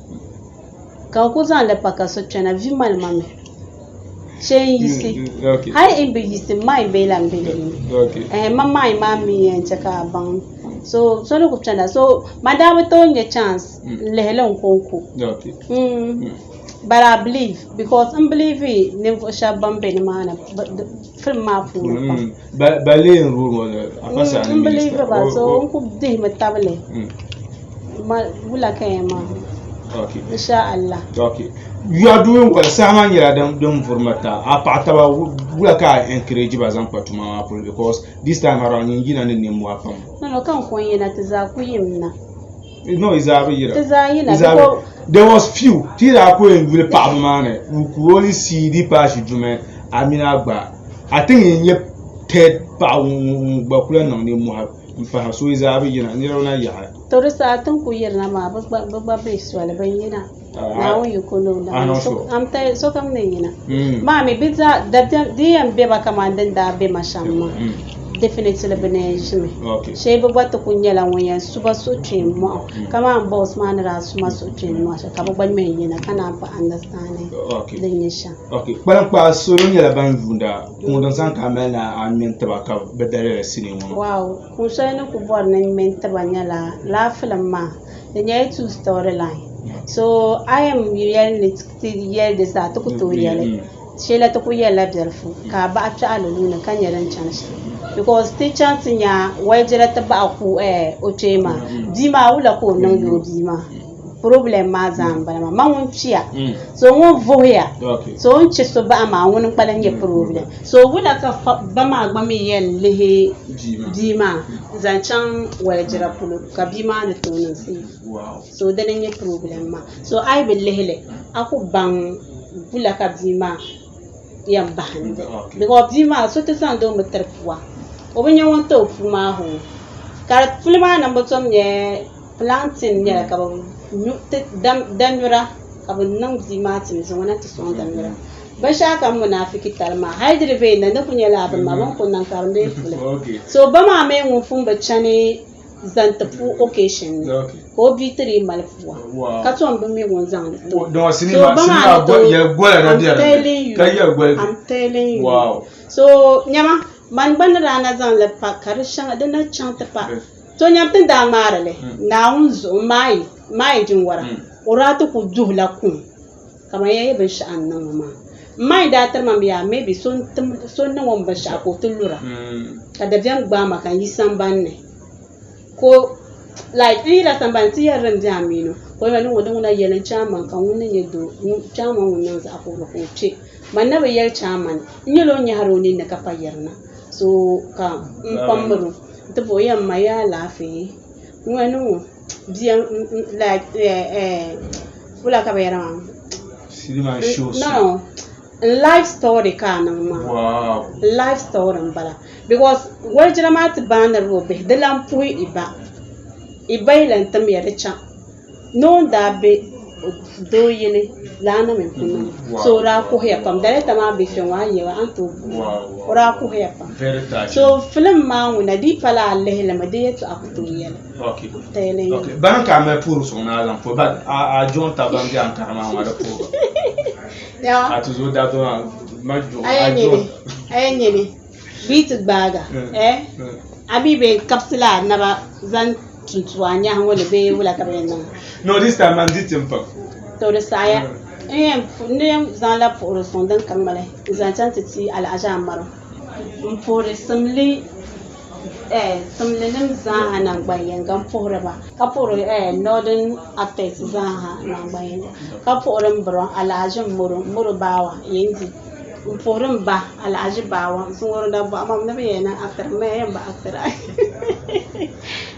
ka n ku zaŋ li pa ka so kpɛna vi mali ma mi. Shee n yiɣisi hali n bi yiɣisi mind bee lahi bɛ dinni ɛɛh ma mind maa mi yɛn chɛ ka a baŋ so so ni ku kpɛna so man daa bi tooi nya chance n lihili n konko but I believe because n believe ninvuɣu shɛba ban bɛ nimaani film maa puuni pam n believe ba so n ku dihimi tabili wula ka yɛn maa insha Allah. Yɔɣu mini wali saha maa nyɛla din vuri ma ta a paɣa taba wula ka a encourage ba zaŋ kpa tuma maa polo because this time around nyin yina ni ninmɔhi pam. No no ka n ko yina ti zaa ku yim na. No yi zaa bi yira. Ti zaa yina because there was few ti daa ku yɛn yuli paɣaba maa ni we could only see Deepashi Jume a mini a gba I think n nyɛ third paɣa ŋun gba kula niŋ ninmɔhi m pahi so yi zaa bi yina niriba na yaɣi. To di saha ti ni ku yirina maa bɛ gba be soli bɛ yina. Naawuni yiko ni o naai sokam ni yina maa mi bɛ zaa dabiɛm di yɛn be ba kaman din daa be ma shɛm maa definitely bɛ na yɛn ʒimi shee bɛ gba ti ku nyɛla ŋun yɛn su ba suhukpeeni mɔɣu kaman boss maa ni daa su ma suhukpeeni mɔɣu shɛm ka bɛ gba ŋme n-yina ka naan pa understanding din nyɛ shɛm. Kpaliŋkpaa salo nyɛla ban yuunda kuŋ din zaŋ ka a mali ni a ŋme n-tiba ka bɛ dalila sinii ŋɔ maa. Wow kuŋ shɛli ni ku bɔri ni n ŋme n-tiba nyɛla lala filim maa Di nyɛla two story line so a yɛn yɛli ni ti yɛli di zaa ti ku tooi yɛli sheela ti ku yɛlila biɛlifu ka a bahi kpɛɣili luuni ka nyɛ din chani shɛm because ti chaŋ ti nya walijɛla ti bahi ku o kpee maa bia maa wula ka o niŋdi o bia maa problem maa zaa n bala maa ma ŋun kpiya so ŋun vuhiya so o ni chɛ so bahi maa ŋuni n kpalim nyɛ problem so wula ka ba maa gba mi yɛn lihi bia maa zaŋ chaŋ walijɛra polo ka bia maa ni tooi niŋ safe so dini n nyɛ problem maa so a yi bi lihi li a ku baŋ wula ka bia maa yɛn bahindi because bia maa so ti zaŋdi o mi tiri pua o bi nya ŋun ti o puu maa hoo ka puli maa niŋbu tom nyɛ planting nyɛla ka bi da nyura ka bi niŋ bia maa tim zaŋ o na ti sɔŋ da nyura Binshɛɣu kam munafiki tali maa hali di di be na ni ku nyɛla a bini maa bɛ ni ku niŋ ka di lee puli. So ba maa mi ŋun pun bi chani zaŋ ti pu occasion ni ka o bia ti dii mali pua ka tom bi mi ŋun zaŋ li ti o. So ba maa ni tooi I'm telling you, I'm telling you. So nyama man gba ni daa na zaŋ li pa ka di shɛŋa di na chaŋ ti pa. So nyam ti ni daa ŋmaari li Naawuni zuɣu Maayi Jinwara o daa ti ku duhila kum. Kaman ya yi binshɛɣu n-niŋ o maa. M ma yi daa tiri ma mi yaa maybe so n-tim so n-niŋ o mi binshɛɣu ka o ti lura ka dabiɛm gbaai ma ka n yi sambani ni ka o Like n yila sambani ti yɛri din be a mini o ka o yɛli ni ŋɔ di ŋuna yɛli n chairman ka ŋun ni nyɛ doo ŋun chairman ŋun niŋ zaɣ kurili ka o kpe man na bi yɛli chairman n nyɛla o nyɛhiri o ninni ka pa yirina so ka n kpaŋmiri o n ti bɔhi o yɛn ma yaa alaafee ŋuna ni ŋɔ bia like wula ka bɛ yɛra maa no n life story ka a niŋ maa n life story n bala because walijira maa ti baanirila o bihi di lan puhi i ba i ba yi lan timya di chaŋ ni o ni daa be doo yili laa na mini pun niŋ so o daa kuhiya pam director maa be kpe ŋɔ a ni yɛli a ni tooi guui o daa kuhiya pam so film maa ŋuna di yi pala a lihi li mi di yɛltɔɣa ku tooi yɛli tɛli n Okay, bani ka a mali puhiri suŋ ni a zaŋ puhi but a joŋ taba ban be Ankara maa ŋɔ di puhi ba a tuzo dabba maa ma joŋ a joŋ a yɛn nyɛ Bɛ yi ti gbaag a, eh, a mi bɛ kabisila a naba zaŋ tuntu a nyahi ŋɔ ni bee wula ka bɛ yɛn niŋ? No, this time man di tim pam. To di saɣiya. N yɛn n yɛn zaŋla puhiri suŋ din ka ŋmali n-zaŋ chaŋ ti ti Alhaji Amaru. M puhiri simli, eh, simlinim zaaha naŋgban yinga m puhiri ba, ka puhiri, eh, Northern actors zaaha naŋgban yinga, ka puhiri m bro Alhaji Moro, Moro Bawa, Yendi. M puhiri m ba Alhaji Bawa zuŋɔri dabɔɣu mam ni bi yɛn niŋ actor m ma yɛn bi actor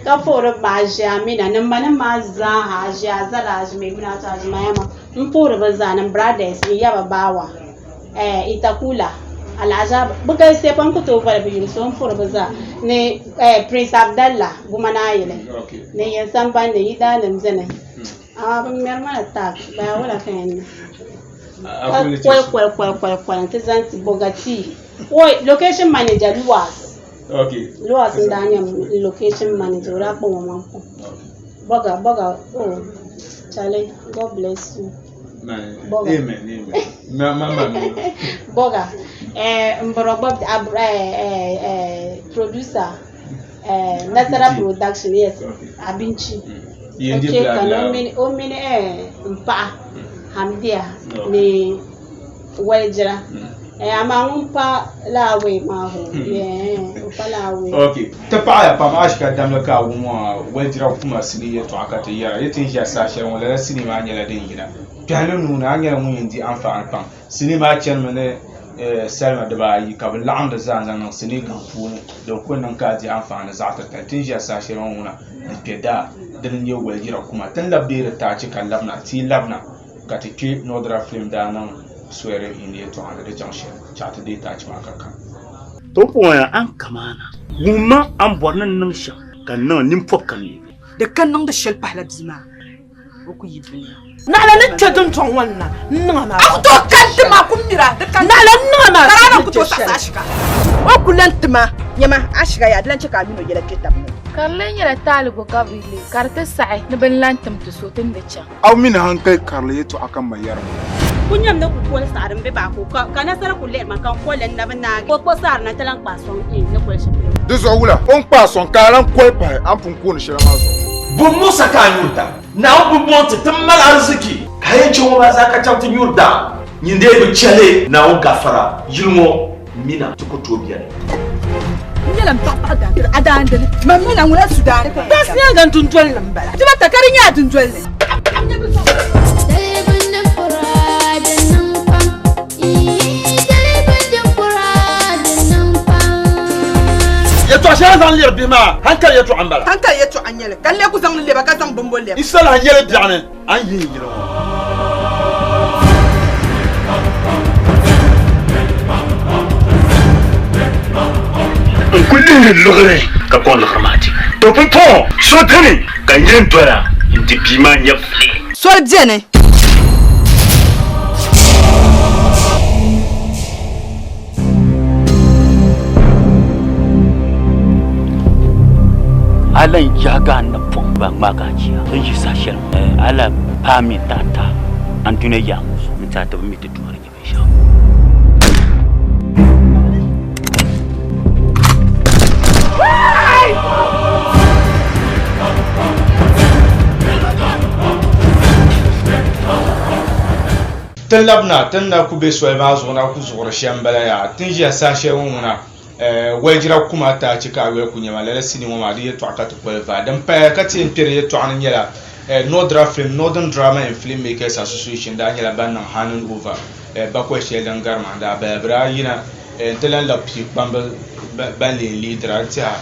ka puhiri m ma Aʒi Amina ni m ma nim maa zaaha Aʒi Azara Aʒi Maimuna Aʒi Mayama m puhiri bɛ zaa ni m brothers n yaba Bawa eh Itakula Alhaji Aba bɛ galisiya pam ku tooi boli bɛ yuli so m puhiri bɛ zaa ni eh Prince Abdallah Gumanaayili ni n yɛn sambani ni yidaannim beni Amaa bɛ ŋmɛri ma la taak baya wala ka yɛn niŋ ka koli koli koli koli koli nti zaŋ ti Bogati oi location manager Luas Luas n daa nyɛ location manager o daa kpaŋ o maŋ pam Boga Boga oh Charlie God bless you Boga Boga eh m bɔrɔ gba eh eh eh producer eh, Nasara production yes abinci o chɛ ka o mini eh, n paɣa Hamdiya ni Walijira eh, amaa ŋun pa laawei maa ho yeah, o pa laawei. Ok ti paɣaya pam a shika damli ka a wum Walijira kuma sinii yɛltɔɣa ka ti yɛra yi ti ni ʒiya saha shɛli ŋɔ lala sinii maa nyɛla din yina kpɛhili nuu ni a nyɛla ŋun yɛn di anfaani pam Sinii maa chanimi ni salima dibaayi ka bɛ laɣim di zaa n-zaŋ niŋ sinii gaŋ puuni din ku niŋ ka a di anfaani zaɣ titali. Ti ni ʒiya saha shɛli ŋɔ ŋuna di kpe daa dini n-nyɛ walijira kuma. Ti ni labi deei di taachi ka labina ti yi labina ka ti kpe Nodra film daa niŋ swearing in yɛltɔɣa ni di chaŋ shɛm chaɣ ti deei taachi maa ka kani. To puuni a ni kamaana wuhima a ni bɔri ni n niŋ shɛm ka n niŋ ninpɔbi ka neegi. Di ka niŋdi shɛli pahila bia maa. O ku yi dunia. Naɣila ni kpe dundɔŋ ŋɔ ni na n niŋ a maa. A ku tooi kani ti ma ku mira di ka. Naɣila n niŋ a maa. Ka a ku tooi saɣisi a shiga. O ku lan ti ma nyama a shiga yaa di lan chɛ ka a min o yɛla kpe tab ni. Ka di lee nyɛla taali bɔ ka bɛ lee ka di ti saɣi ni bɛ ni lan tim ti so ti ni di chaŋ. A mi ni hankali karili yɛtɔɣa ka m ma yɛri ma. Ku nyam ni ku koli saɣiri m-be baako ka nasara ku lihiri ma ka n koli n na bi naagi. Ka o kpuɣi saɣiri na nti lan kpaai sɔŋ n ni koli shɛm polo. Di zuɣu wula? O ni kpaai sɔŋ ka a lan koli pahi a ni pun kooni shɛli maa zuɣu. Bo Musa ka a nyuri daa? Naawuni bi bɔŋ ti ti mali ariziki. Ka a yɛn chɛ ŋɔ maa zaa ka chaŋ ti nyuri daa? Nyin dee bi chɛ li Naawuni gafara yili ŋɔ mina ti ku tooi beni. N nyɛla m paɣa paɣa daandili, a daandili, mam mina ŋuna su daani. Kpaŋsi nyaaŋa n dundoli ni m-bala. Dibata ka di nyɛ a dundoli ni. Yɛtɔɣ shɛli zaŋ lɛri bihi maa, hankali yɛtɔɣa m-bala. Hankali yɛtɔɣa n-nyɛ li, ka n lee ku zaŋ li lɛba ka zaŋ bimbo lɛba. N salahi nyɛli biɛɣuni, a ni yihi n yili ŋɔ. N ku lihiri liɣiri ka kɔŋ liɣiri maa ti. To pumpɔŋɔ so dini ka n yɛn dola n-di bia maa nyɛvili. Soli beni. A lan yɛhigi a napɔŋ ba ŋmaagi a jia n ʒi saha shɛli a lan paai mi n-taɣi taɣi andunia yaɣa ŋɔ zuɣu n-ti a ti bi mi ti Duuma ni nyɛ binshɛɣu. Ti labina ti ni na ku be soli maa zuɣu na ku zuɣuri shɛm m-bala yaa. Ti ni ʒiya saha shɛli ŋɔ ŋuna. Walijira kuma taachi ka a yoli ku nyɛ ma lala sinii ŋɔ maa di yɛltɔɣa ka ti koli vaai. Din paya ka ti yɛn kpɛri yɛltɔɣa ni nyɛla Nordra Film, Northern Drama and Film Makers Association daa nyɛla ban niŋ handing over bakɔi shɛli din gari maa n-daa bala. Bɛ daa yina nti lahi labi pii kpamba ban lee leedira n-tɛha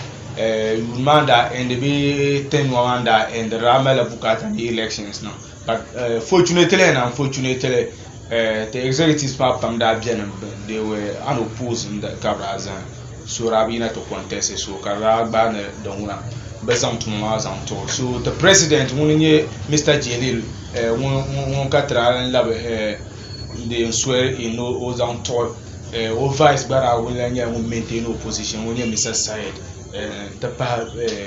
yuuni maa n-daa endi bee tenure maa n-daa endi di daa malila bukaata ni elections niŋ. But fortunately and unfortunately the executives maa pam daa beni they were unopposed ka bɛ daa zani so daa bi yina ti contest so ka di daa gbaai ni di ŋuna bɛ zaŋ tuma maa zaŋ ti o. So the president ŋuni n-nyɛ Mister Jelil ŋun ka ti daa lan labi n swear in ni o zaŋ tuɣi o vice gba daa lahi nyɛla ŋun maintain o position ŋun nyɛ Mister Syed n-ti pahi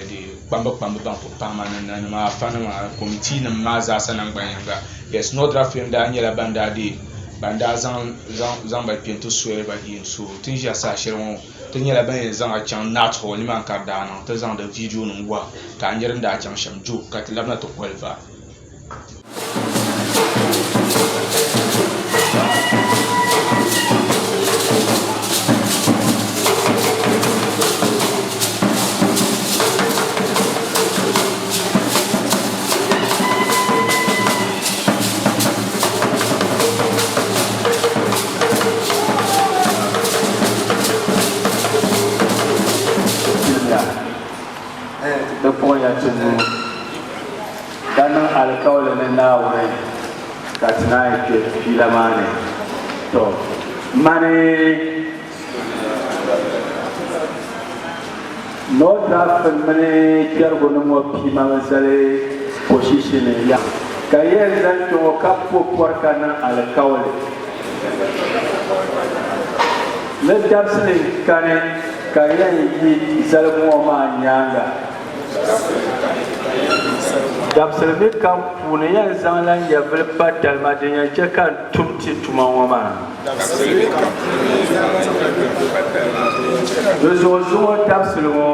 di kpamba kpamba ban kuli pahi maa ni nanima afanima committee nim maa zaasa nangban yinga. Yes, Nordra Film daa nyɛla ban daa deei ban daa zaŋ zaŋ ba kpe n-ti swear ba in. So ti ni ʒiya saha shɛli ŋɔ ti nyɛla ban yɛn zaŋ a chaŋ Nat Hall nimaani ka di daa niŋ ti zaŋ di video nim wahi ka a nya din daa chaŋ shɛm jo ka ti labina ti qualify. Di kpuɣiya ti nuu, ka niŋ alikauli ni Naawuni ka ti naan yi kpe fiila maa ni. Tɔ! Mani North Africa mini kpɛrigu ni ŋɔ piima mi zali position ya ka yɛn zaŋ kpe ŋɔ ka po pɔri ka niŋ alikauli ni dabisili kani ka yɛn yi zaligu ŋɔ maa nyaaŋa. Dabisili mi kam puuni yɛn zaŋla n nyɛvili pa talima din yɛn chɛ ka n tum ti tuma ŋɔ maa. Di zuɣu zuŋɔ dabisili ŋɔ,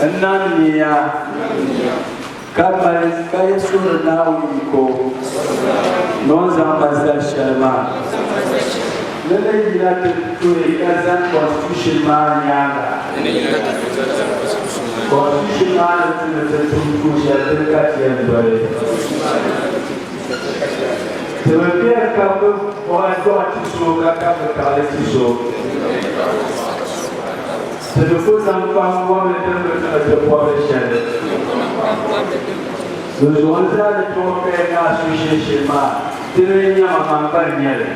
n niŋ nia ka mali ka yi suhiri Naawuni yiko ni o ni zaŋ ma zali shɛli maa. Ni ni yina ti tuhi ka zani constitution maa nyaaŋa. Constitution maa ni tu ni ti tum tuun shɛli dini ka ti yɛn doli. Ti bi beni ka bɛ bɔhi dɔɣi ti so ka ka bɛ taɣili ti so. Ti di ku zaŋ kpam wɔbili din bi niŋ ti bɔbili shɛli. Di zuɣu n zaa ni tooi kaya ni association maa dini n-nyɛ ma man gba n-nyɛ li.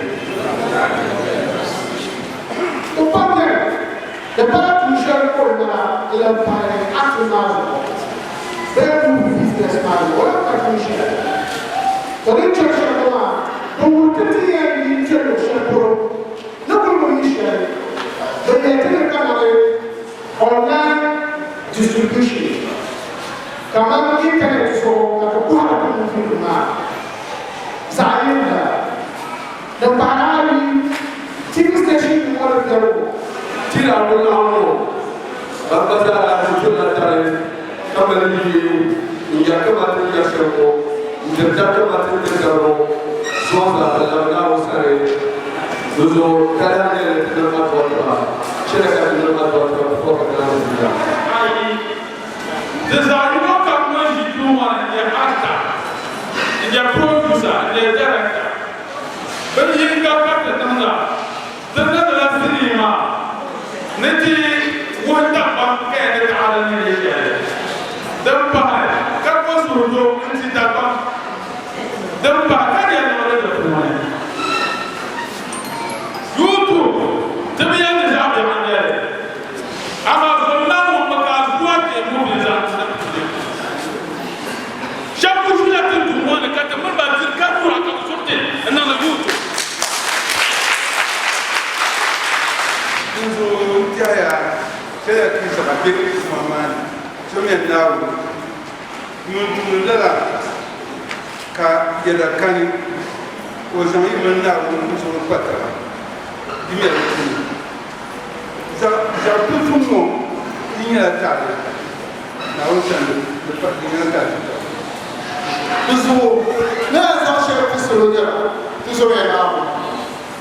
O pamya di pala tuun shɛli ka o nana di lan pahi acting maa zuɣu bee movie business maa zuɣu, o lahi pa tuun shɛli. To din chani shɛm ŋɔ maa, di wuhi ti ti yɛn yi kpe luɣ shɛli polo ni kuli bi yi shɛli, bɛ yɛn ti ni kamani online distribution kamani internet zuɣu ka ti kɔhiri ti movie nim maa zaɣ yini la. Din pahiri ayi, TV station nim ŋɔ ni biɛligu. Ti daa bi laɣim ŋɔ, ban gba zaa daa ti turila tari ka mali yee n-yɛri kaman ti ni yɛri shɛm ŋɔ, n-diri dari kaman ti ni diri dari ŋɔ, zuɣu zaa bi labi Naawuni sani. Dinzuɣu ka daa nyɛli ni ti niŋ adua tiba, chɛliya ka ti niŋ adua tiba before ka ti lahi zuliya. Ayi, di zaɣ yino kam ŋun ʒi duu ŋɔ ni n-nyɛ actor, n-nyɛ producer, n-nyɛ director. Bin yinga ka ti niŋda, ti niŋdila sinii maa ni ti wuhi Dagbaŋ kaya ni taɣada ni nyɛ shɛli. Din pahi ka bo suhudo n-ti Dagbaŋ. Din pahi ka nyɛ liɣiri di puuni. YouTube ti bi yɛli ni zaɣ biɛɣu n-nyɛ li, amaa zom Naawuni mi ka a zuwa teei movie zaŋ ti ni ti. Shɛba ku ʒila tinduŋ ŋɔ ni ka ti mini ba diri ka nyura ka bɛ suriti n-niŋdi YouTube. Dinzuɣu n tɛhiya, chɛliya ka yi zaɣa be tuma maa ni, zomiya Naawuni. Ŋun tumdi lala ka yɛda kani, o zaŋ yi mini Naawuni zuɣuri kpa taba, yimiya di puuni. Zaɣ tuutum ŋɔ yi nyɛla taali Naawuni sani, di nyɛla taali titali. Di zuɣu ni a zaŋ shɛli ti salo nyɛla ti zoya Naawuni,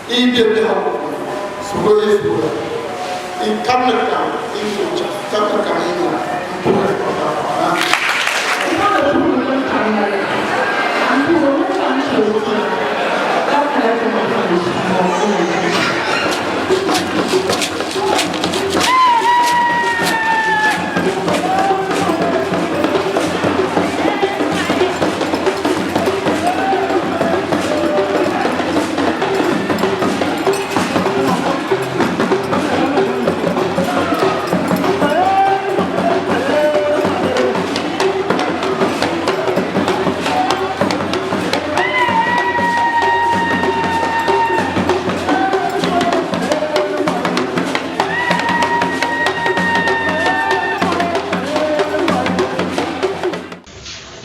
yi yi be biɛhigu puuni, suhuri yi zooya. N kabili kam yi ni o chaŋ, kabili kam yi ni o m-puhiri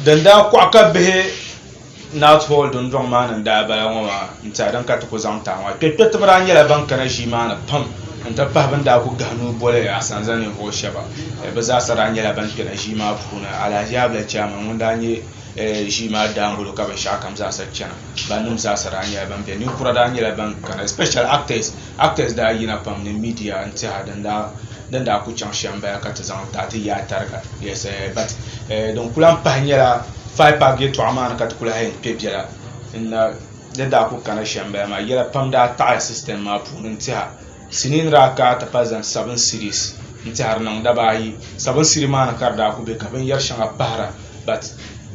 Din daa kɔɣi ka bihi North Hall dundɔŋ maa ni n-daa bala ŋɔ maa n-tiɛha din ka ti ku zaŋ taai ŋɔ. Kpɛrikpɛritiba daa nyɛla ban kana ʒii maa ni pam nti pahi bɛ ni daa ku gahi nuu boli Asanza ninvuɣ shɛba. Bɛ zaasa daa nyɛla ban kpɛna ʒii maa puuni. Alhaji Abla Chairman ŋun daa nyɛ ʒii maa daangolo ka binshɛɣu kam zaasa chana. Bannim zaasa daa nyɛla ban beni. Ninkura daa nyɛla ban kana especially actors. Actors daa yina pam ni media n-tiɛha din daa ku chaŋ shɛm m-bala ka ti zaŋ taai ti yaai tariga. Yes but din ku lahi pahi nyɛla Fire Park yɛltɔɣa maa ni ka ti ku lahi yɛn kpe biɛla n-na di daa ku kana shɛm m-bala maa. Yɛla pam daa taɣi system maa puuni n-tiɛha sinii ni daa kana ti pahi zaŋ 7 series n-tiɛha di niŋ dabaa ayi. 7 series maa ni ka di daa ku be ka binyɛr shɛŋa pahira but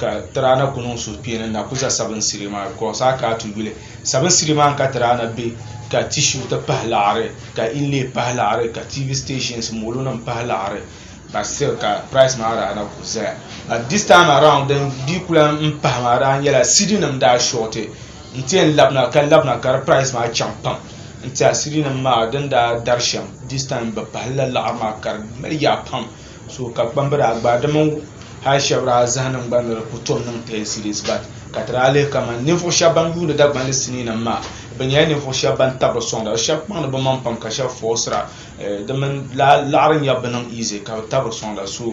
ka ti daa na ku niŋ suhukpeeni n-na ku za 7 series maa because a kana ti yuli 7 series maa ni ka ti daa na be ka tissue ti pahi laɣiri ka inlay pahi laɣiri ka TV stations molo nim pahi laɣiri. But still ka price maa daa na kuli zaya but this time around din dii kuli n pahi maa daa nyɛla cedi nim daa short n ti yɛn labina ka labina ka di price maa chaŋ pam n tiɛha cedi nim maa din daa dari shɛm this time bi pahila laɣiri maa ka di mali yaa pam so ka kpamba daa gbaai di mini hali shɛba daa zahindim gba ni di ku tom niŋ 10 cedis but ka ti daa lihi kamani ninvuɣu shɛba ban yuuni Dagbanli sinii nim maa bi nyɛla ninvuɣu shɛba ban tabiri sɔŋda shɛba kpaŋdi bi maŋ pam ka shɛba foosira Di mini laɣiri nyabu bi niŋ easy ka bi tabiri soŋda so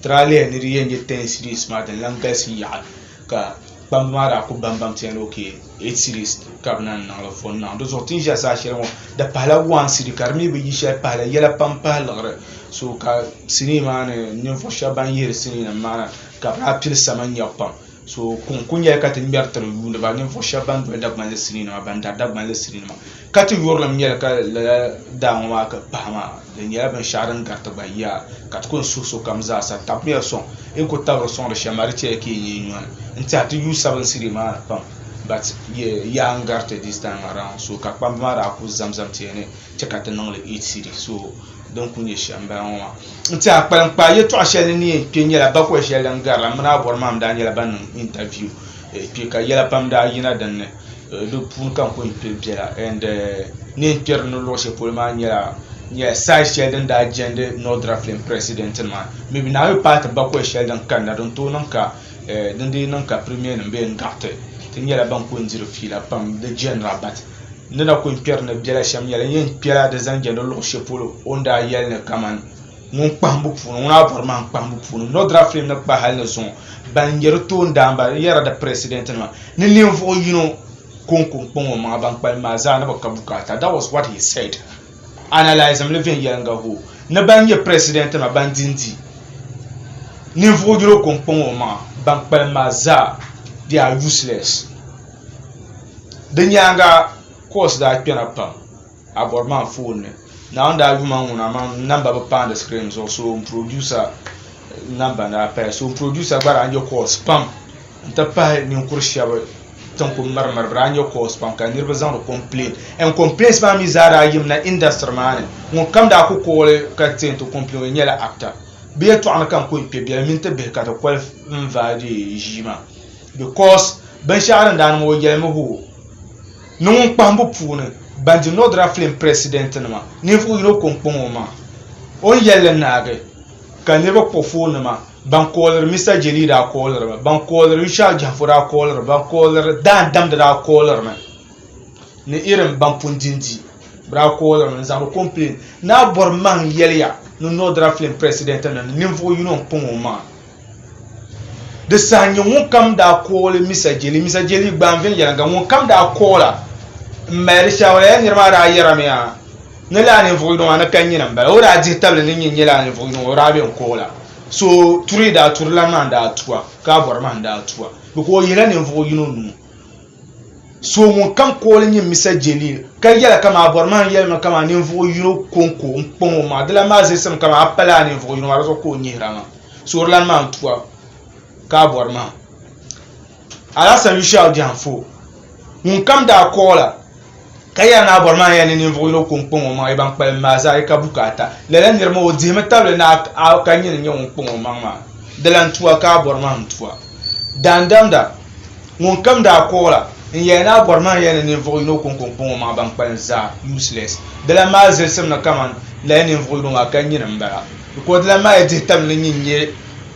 ti daa lihi ni di yɛn nyɛ 10 cedis maa din lan galisi yaɣi ka kpamba maa daa ku bambam ti yɛli ok 8 cedis ka bi naan niŋli for now di zuɣu ti ni ʒiya saha shɛli ŋɔ di pahila 1 cedi ka di mi bi yi shɛli pahila yɛla pam pahi liɣiri so ka sinii maa ni ninvuɣu shɛba ban yihiri sinii nim maa na ka bi daa pili sama nyabu pam So kuŋ ku nyɛla ka ti ŋmɛri tiri yuuni ba ninvuɣ shɛba ban doli Dagbanli sinii nima, ban dari Dagbanli sinii nima ka ti yurilim nyɛli ka lala daa ŋɔ maa ka pahi maa di nyɛla binshɛɣu din gariti gba yaa ka ti ku n-suhi sokam zaasa tabimiya sɔŋ yi ku tabiri sɔŋdi shɛm maa di chɛya ka yi nyee nyɔni n-tɛha ti yuui sabin sinii maa ni pam but yaa n-gariti this time around so ka kpamba maa daa ku zamzam ti ya ni chɛ ka ti niŋ li 8 cedi so din ku nyɛ shɛm m-bala ŋɔ maa. N tiɛha kpaliŋkpaa yɛltɔɣa shɛli ni ni yɛn kpe nyɛla bakɔi shɛli din gari la m mini Abɔrmam daa nyɛla ban niŋ interview kpe ka yɛla pam daa yina din ni. Di puuni ka n ku yɛn kpe biɛla and ni yɛn kpe di ni luɣ shɛli polo maa nyɛla nyɛla side shɛli din daa jɛndi North Film president nima maybe Naawuni paati bakɔi shɛli din kanna din tooi niŋ ka din dii niŋ ka premier nim bee n-gaɣiti ti nyɛla ban ku yɛn diri fiila pam di general but N ni na kul kpɛri ni biɛla shɛm nyɛla, n yɛn kpɛla di zaŋ jɛndi luɣ shɛli polo o ni daa yɛli ni kaman ŋun kpahimbu puuni, ŋuna a bɔri maa n-kpahimbu puuni. Nodra film ni kpahi hali ni zuŋɔ, ban nyɛ di toondaanba n yɛra di presidentinima ni ninvuɣ yino kɔŋko n-kpaŋ o maŋa, ban kpalim maa zaa ni bi ka bukaata. That was what he said. Analyse-m li viɛnyɛliŋga hoo ni ban nyɛ presidentinima ban di n-di ninvuɣ yino ko n-kpaŋ o maŋa, ban kpalim maa zaa they are useless. Di nyaaŋa course daa kpɛna pam a bɔri maa phone ni. Naawuni daa yuma ŋuna maa number bi paandi screen zuɣu so n producer number daa paya so n producer gba daa nyɛ course pam n-ti pahi ninkuri shɛba tin ku mirimiri bɛ daa nyɛ course pam ka niriba zaŋdi complain and complaints maa mi zaa daa yimina industry maa ni ŋun kam daa ku kooli ka ti yɛn ti complain o nyɛla actor bɛ yɛltɔɣa ni ka n ku yɛn kpe biɛla mini ti bihi ka ti koli n-vaai ʒii maa because Binshɛɣu din daa niŋ o yɛlimi hoo ni ŋun kpahimbu puuni ban di Nodra Film President nima ninvuɣ yino ko n-kpaŋ o maŋa. O ni yɛli li naagi ka niriba kpuɣi foon nima, ban kooliri Mister Jeli daa koolirimi, ban kooliri Yushau Jahanfo daa koolirimi, ban kooliri Daan Damdi daa koolirimi ni irin ban pun di n-di bɛ daa koolirimi n-zaŋdi complain ni a bɔri maŋ yɛliya ni Nodra Film President nima ni ninvuɣ yino n-kpaŋ o maŋa. Di saha n-nyɛ ŋunkam daa kooli Misa Jeli. Misa Jeli gbaam viɛnyɛliŋga. Ŋunkam daa koola m-mali di shawara, lala nira maa daa yɛrimi yaa. Ni lala ninvuɣ yino maa ni ka nyini m-bala. O daa dihi tabili ni nyin nyɛ lala ninvuɣ yino ŋɔ, o daa be n-kooi la. So turi daa turi lan maa n-daa tua, ka a bɔri maa n-daa tua. Because o yihila ninvuɣ yino nuu. So ŋun kam kooli nyin Misa Jalil ka yɛla kaman a bɔri maa n-yɛlimi kaman ninvuɣ yino kɔŋko n-kpaŋ o maŋa, di lan maa zilsim kaman a pa lala ninvuɣ yino maa, di zuɣu ka o nyihira maa. So di lan maa n-tua, ka a bɔri maa. Alhassan Yushau Jahafo, ŋun kam daa koola ka yɛri ni a bɔri maa yɛli ni ninvuɣ yino ko n-kpaŋ o maŋa, yi ban kpalim maa zaa yi ka bukaata. Lala nira maa o dihimi tabili ni a ka nyini n-nyɛ ŋun kpaŋ o maŋ maa. Di lan tua ka a bɔri maa n-tua. Daandamda, ŋun kam daa koola n-yɛli ni a bɔri maa yɛli ni ninvuɣ yino ko n-kpaŋ o maŋa, ban kpalim zaa useless. Di lan maa zilisim ni kaman lala ninvuɣ yino maa ka nyini m-bala. Because di lan maa yi dihi tabili ni nyini n-nyɛ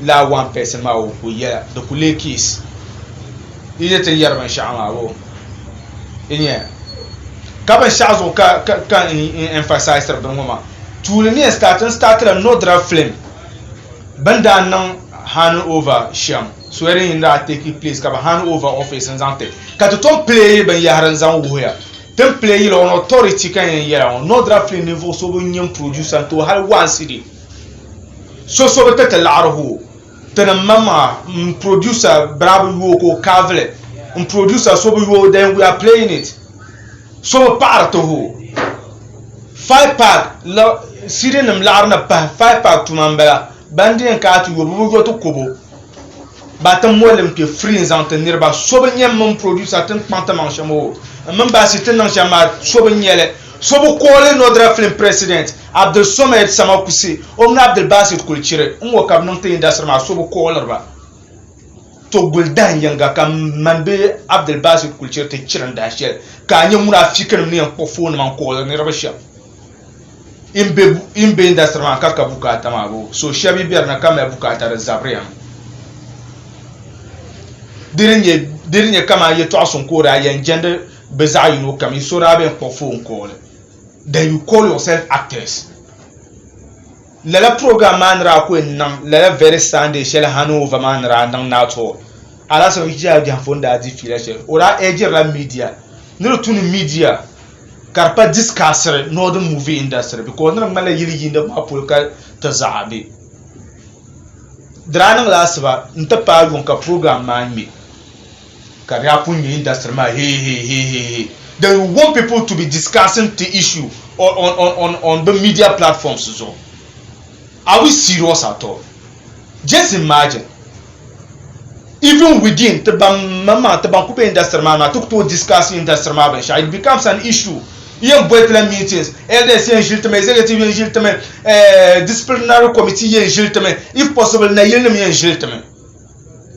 laa one person maa o ku yɛla di ku lee case yi yi ti yɛri binshaɣu maa bo i nyɛ ka binshaɣu zuɣu ka ka ka n emphasize bini ŋɔ maa tuuli ni yɛn start n start la nodra film bin daa niŋ hand over shɛm swearing in daa take place ka bi hand over office n zaŋ ti ka ti tom play binyahari n zaŋ wuhiya tin play yila on authority ka yɛn yɛla ŋɔ nodra film ninvuɣu so bi nyɛ producer n ti o hali one cedi So so bi ti ti laɣiri hoo tinim maŋmaŋa n producer bira bi yooi ka o kaavili n producer so bi yooi then we are playing it so bi paɣiri ti hoo five pack CD nim laɣiri ni pahi five pack tuma n bala ban di yɛn kana ti yo bi bi yo ti kobo ba ti moli n kpɛ free n zaŋ ti niriba so bi nyɛ m mini producer ti ni kpaŋ ti maŋ shɛm hoo n mini baasi ti niŋ shɛm maa so bi nyɛli so bi kooli Nodra film president Abdul Somed Samakusi o mini Abdul Basit kuli chiri n-ŋɔ ka bɛ niŋ ti industry maa so bi kooliri ba. To guli dahin yiŋga ka mani bee Abdul Basit kuli chiri ti chiri n-dahi shɛli ka a nya munaafikinima ni yɛn kpuɣi foonnima n-kooliri niriba shɛm in be industry maa ka ka bukaata maa boo. So shɛba yi be di ni ka mali bukaata di zabiriya mi. Di di nyɛ kaman yɛtɔɣ suŋ ka o daa yɛn jɛndi bɛ zaɣ yino kam yi so daa bɛn kpuɣi foon kooli. then you call yourself actors lala program maa ni daa ku yɛn niŋ lala very Sunday shɛli hangover maa ni daa niŋ na at all Alasan Yahaya Jahafo ni daa di fiila shɛli o daa urge-rila media ni di tu ni media ka di pa discussiri northern movie industry because ni di ŋmanila yili yiindiba maa polo ka ti zaɣa be di daa niŋla asiba n-ti paai yuŋ ka program maa ŋme. Ka di daa pun nyɛ industry maa hee hee hee hee hee then you want people to be discussing the issue on on on on on the media platforms zuɣu are we serious at all just imagine even within ti ban maŋmaŋ ti ban ku be industry maa maa ti ku tooi discuss industry maa binshɛɣu it becomes an issue yɛn boli ti la meetings elders yɛn ʒili timi executive yɛn ʒili timi eh, disciplinary committee yɛn ʒili timi if possible nayili nim yɛn ʒili timi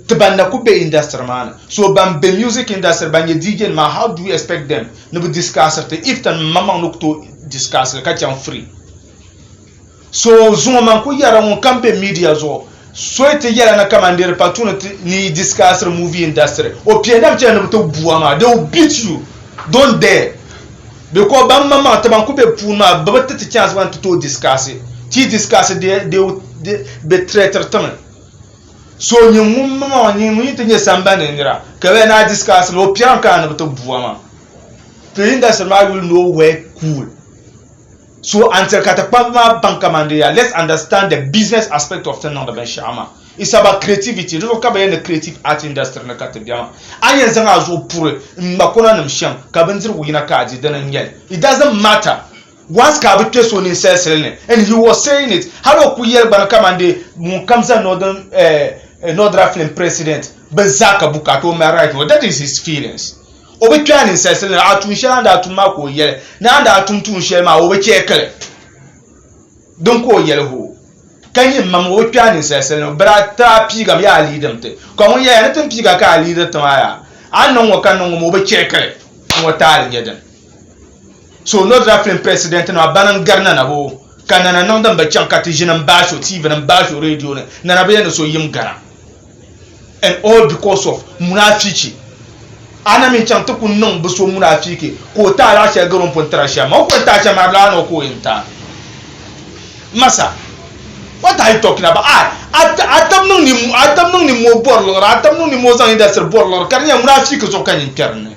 Ti ban na ku be industry maa ni. So ban be music industry ban nyɛ DJ nima how do you expect them ni bi discuss ti if ti maŋmaŋ ni ku tooi discuss li ka chaŋ free. So zuŋɔ man ku yɛrila ŋun kam be media zuɣu so yi ti yɛla ni kaman di di pa tu ni ti ni yi discussiri movie industry o piɛndami chana ni bi ti bu a maa they will beat you don't dare because ban maŋmaŋ ti ban ku be puuni maa bi bi ti ti chance gba ni ti tooi discuss ti yi discuss they they will bɛ threatiri ti mi. So nyin ŋun maŋmaŋ nyin ŋun yi ti nyɛ sambani nira ka bɛ na discuss li o piɛrim ka a ni bi ti bua maa. Ti industry maa yuli no where cool. So until ka ti kpamba maa baŋ kaman di ya let's understand the business aspect of ti niŋdi binshɛɣu maa. It's about creativity di zuɣu ka bɛ yɛli ni creative art industry ni ka ti be maa. A ni yɛn zaŋ a zuɣu puri n-ŋma kɔna nim shɛm ka bindirigu yina ka a di dini n-nyɛli. It doesn't matter. Once ka a bi kpe so ninsalisili ni and he was saying it hali o ku yɛli gbani kaman de ŋun kam za northern eh, Northern Film president bɛ zaa ka bukaata o mali right ŋɔ that is his feelings o bi kpe a ninsalisili ni a tuun shɛli a ni daa tum maa ka o yɛli ni a ni daa tum tuun shɛli maa o bi chɛɛkili din ka o yɛli hoo ka nyin mam o bi kpe a ninsalisili ni bɛ daa ti a piigami yaa a liidim ti ka ŋun yɛliya ni ti ni piiga ka a liidiri ti maa yaa a ni niŋ ŋɔ ka niŋ ŋɔ maa o bi chɛɛkili ŋɔ taali nyɛ dini. So Northern Film President nima bana n gari Nana boo ka Nana niŋ din bi chaŋ ka ti ʒini n bashi o TV ni n bashi o radio ni Nana bi yɛn ni so yim Ghana and all because of munafiki a na mi chaŋ ti ku niŋ bi so munafiki ka o taai laɣa shɛli gari o ni pun tira shɛm maa o ku yɛn taai shɛm maa di laa ni o ka o yɛn taai masa what are you talking about a a tab niŋ ni a tab niŋ ni moo bɔri liɣiri a tab niŋ ni moo zaŋ industry bɔri liɣiri ka di nyɛla munafiki zuɣu ka nyin kpɛri ni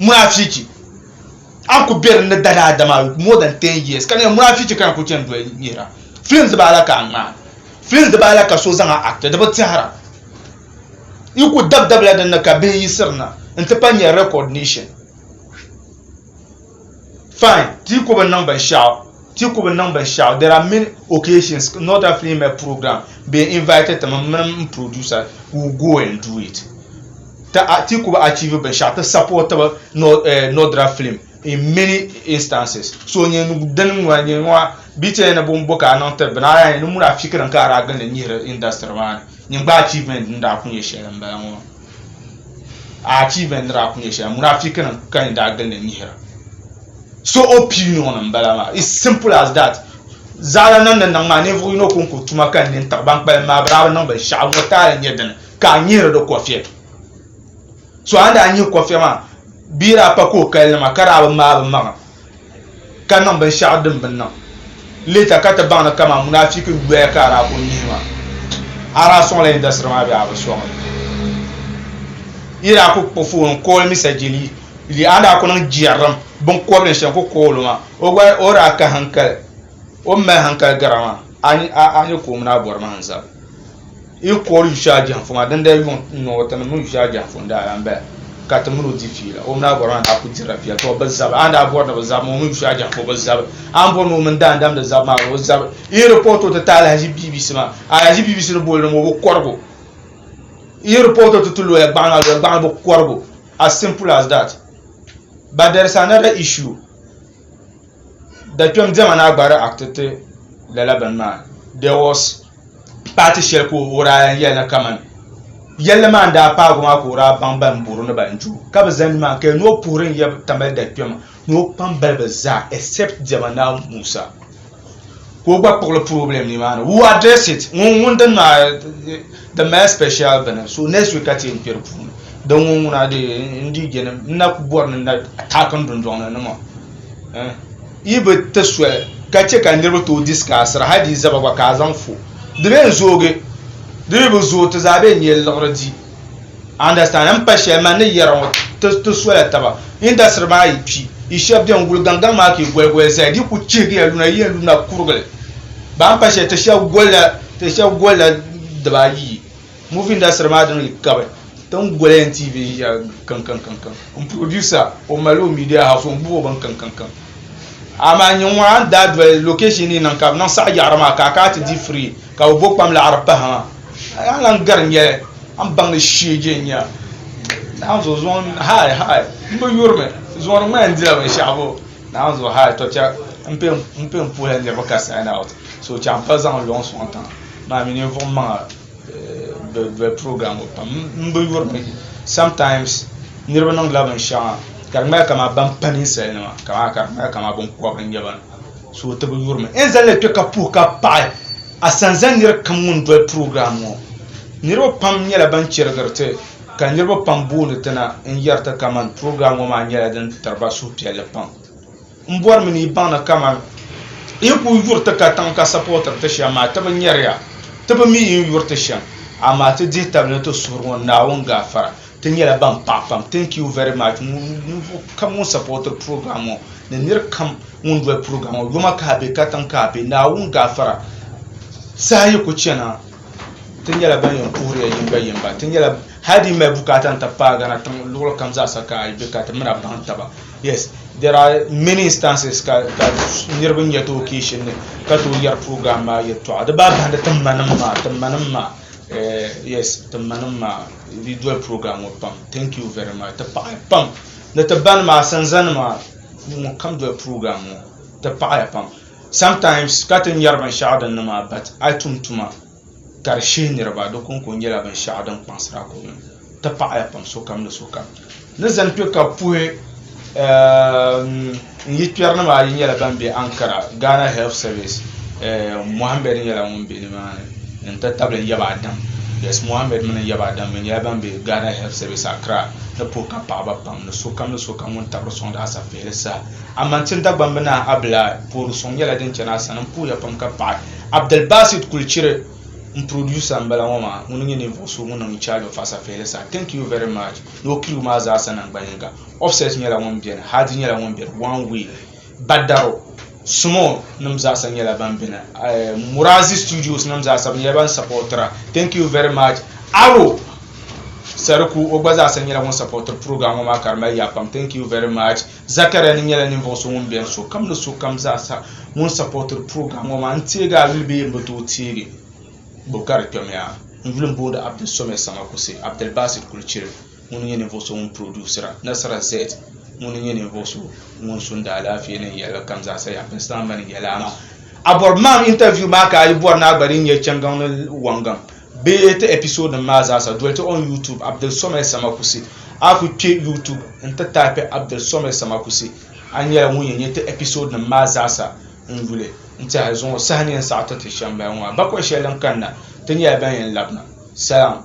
munafiki. A ni ku be din ni dadaadama more than 10 years ka nyɛ munaafichi ka na ku chani doli nyihira. Films dibaala ka a ŋmaai. Films dibaala ka so zaŋ a act di bi tɛhira. Yi ku dabdabila din ni ka bihi yiɣisiri na nti pa nyɛ recognition. Fine, ti ku bi niŋ binshɛɣu, ti ku bi niŋ binshɛɣu. There are many occasions, not that film program, bɛ invite ti mi mini m producer, we will go and do it. Ti ti ku bi achieve binshɛɣu, ti support bi Nodra film in many instances. So nyɛ dini ŋɔ nyɛ ŋɔ bi ti ni bin bo ka a niŋ ti bini a yaa ni munafiki din ka a daa gindi nyihiri industry maa ni. Nyɛ gba achievement din daa ku nyɛ shɛli n bala ŋɔ. Achievement ni daa ku nyɛ shɛli munafiki nim ka n daa gindi nyihira. So opinion n bala maa. It's simple as that. Zaɣila niŋ ni niŋ maa ninvuɣu yino konko tuma ka n nini tiɣi ban kpalim maa bi daa bi niŋ binshaɣu ŋɔ taali n nyɛ dini ka a nyihiri di kɔfiɛ. So a ni daa nyihi kɔfiɛ maa bia daa pa ka o kali nima ka daa bi maai bi maŋa ka niŋ binshaɣu din bi niŋ. Later ka ti baŋ ni kaman munafiki yoya ka a daa kuli nyihi maa. A daa sɔŋla industry maa bee a bi sɔŋ li? Yi daa ku kpuɣi phone n call Mr. Jeli li a ni daa ku niŋ jɛrilim binkɔbili shɛm ku call o maa o gba o daa ka hankali o ni mali hankali gara maa a ni ka o mini a bɔri maa n-zabi. Yi call Yushia Jɛnfu maa dindali yuŋ n-niŋ o tinim mini Yushia Jɛnfu n-daa lan bala ka ti mini o di fiila. O mini a bɔri maa daa kuli dirila fiila tɔ bɛ zabi. A ni daa bɔri ni bɛ zabi maa o mini Yushia Jɛnfu bi zabi. A ni bɔri ni o mini daandamdi zabi maa o zabi. Yi report o ti ti Alhaji BBC maa, Alhaji BBC ni booli li maa o bi kɔrigu. Yi report o ti ti looya gbaŋ maa, looya gbaŋ bi kɔrigu. As simple as that. But there is another issue. Dakpɛm diɛma ni a gba react ti lala bini maa. There was paati shɛli ka o daa yan yɛli ni kaman yɛlli maa n-daa paagi o maa ka o daa baŋ ban bori ni ban ju ka bi zani nimaani ka ni o puhiri n-yɛbi Tamale dakpɛma ni o kpambaliba zaa except Diɛma Naa Musa ka o gba kpuɣili problem nimaani. We will address it. Ŋun dini maa di mali special bini so next week ka ti yɛn kpe di puuni. Din ŋun ŋuna dee n dii je ni n na kuli bɔri ni n na attack n dundɔŋ ni nima. Yi bi ti soli ka chɛ ka niriba tooi discussira hali di yi zaba gba ka a zaŋ fo. Di bee n-zoogi, di mi bi zooi ti zaa bee n-nyɛ liɣiri di. Understand? M pa shɛli man ni yɛra ŋɔ ti ti sola taba. Industry maa yi kpi, yi shɛba beni wuli gaŋgaŋ maa ka yi goli goli zaya di ku chihigiya luna yi yɛn luna kurigili. Ba m pa shɛli ti shɛba golila ti shɛba golila dibaayi. Movie industry maa din yi kabi tin goli NTV ʒiya kankankankan n producer o mali o media house o gbubi o bin kankankan amaa nyɛ ŋun a ni daa doli location ni niŋ ka bi niŋ saɣa yaɣari maa ka a kana ti di free ka bi bo kpam laɣari pahi maa a lan gari nyɛli a ni baŋ ni sheegi n nyɛ a naanzuhi zuŋɔ hai hai n bi yurimi zuŋɔ di ŋmani n dila binshaɣu bo naanzuhi hai to chɛ n pe n puhila niriba ka sign out so chɛ n pa zaŋ lɔŋ sɔŋ tiŋa maa mi ninvuɣu maŋa bɛ program ŋɔ pam m bi yurimi sometimes niriba niŋdila binshɛŋa ka di ŋmani kamani ban pa ninsalinima ka di ŋmani kamani binkɔbiri n-nyɛ ba so ti bi yurimi n zali li kpe ka puhi ka paɣi asanza niri kam ŋun doli program ŋɔ niriba pam nyɛla ban chirigiri ti ka niriba pam booni ti na n-yɛri ti kamani program ŋɔ maa nyɛla din tiri ba suhupiɛlli pam. N bɔrimi ni yi baŋ ni kaman yi ku yuri ti katiŋ ka sapɔtiri ti shɛm maa, ti bi nyari ya, ti bi mi yi ni yuri ti shɛm, amaa ti dihi tabili ni ti suhuri ŋɔ Naawuni gaafara. Ti nyɛla ban paɣi pam. Thank you very much ninvuɣ kam ŋun sapɔtiri program ŋɔ ni nir kam ŋun doli program ŋɔ yoma ka a be katiŋ ka a be Naawuni gaafara. Saha yi ku chana ti nyɛla ban yɛn puhiri ya yimba yimba. Ti nyɛla hali di yi mali bukaata n-ti paai Ghana tiŋ luɣili kam zaasa ka a yi be ka ti mini a baŋ taba. Yes, there are many instances ka ka niriba nyɛ ti occasion ni ka tooi yɛri program maa yɛltɔɣa di baa bahindi ti manim maa ti manim maa eh, yes ti manim maa di doli program ŋɔ pam thank you very much ti paɣaya pam ni ti banima asanzanima ŋun kam doli program ŋɔ ti paɣaya pam sometimes ka ti nyɛri binshɛɣu din ni maa but a yi tum tuma ka di shihi niriba di kɔŋko nyɛla binshɛɣu din kpaŋsira ka o niŋ. Ti paɣiya pam sokam ni sokam. Ni zani kpe ka puhi n yikpɛrinima ayi nyɛla ban be Ankara, Ghana Health Service. Mohammed nyɛla ŋun be nimaani n-ti tabili n yaba Adam. Yes, Mohammed mini n yaba Adam bɛ nyɛla ban be Ghana Health Service Accra ni puhi ka paɣiba pam ni sokam ni sokam ŋun tabiri sɔŋdi asafihili saha. Amaa ti Dagbamb Naa Abdulai puhiri suŋ nyɛla din chani a sani m-puhiya pam ka paɣi Abdulbasit Kulchiri. N producer n bala ŋɔ maa ŋuni nyɛ ninvuɣu so ŋun niŋ in charge of Asafihili saha. Thank you very much. Ni o crew maa zaasa nangban yinga. Offset nyɛla ŋun beni, Hadi nyɛla ŋun beni, One Way, Badaro, Small nim zaasa nyɛla ban beni. Murazi Studios nim zaasa bi nyɛla ban supportira. Thank you very much. Arrow Sariku o gba zaasa nyɛla ŋun supportiri program ŋɔ maa ka di mali yaa pam. Thank you very much. Zakaria ni nyɛla ninvuɣu so ŋun beni sokam ni sokam zaasa ŋun supportiri program ŋɔ maa n teegi a yuli bee m bi tooi teegi gbubi ka di kpɛmiya. N yuli m booni Abdulsomɛ Samakusi, Abdulbasit Kulichiri ŋuni n nyɛ ninvuɣu so ŋun producira, Nasara Z ŋuni n nyɛ ninvuɣu so ŋun sundi alaafee ni yɛligu kam zaasa yaa Pinstan mani yɛla maa. A bɔri maam interview maa ka a yi bɔri ni a gba di nyɛ Changaŋ ni Wangaŋ bee ti episode nim maa zaasa doli ti on YouTube Abdulsomɛ Samakusi. A ku kpe YouTube n-ti type Abdulsomɛ Samakusi a nyɛla ŋun yɛn nyɛ ti episode nim maa zaasa n yuli n tiɛhi zuŋɔ saha ni yɛn saɣi ti ti shɛm bala ŋɔ maa. Bakɔi shɛli din kanna ti nyɛla ban yɛn labina. Salam.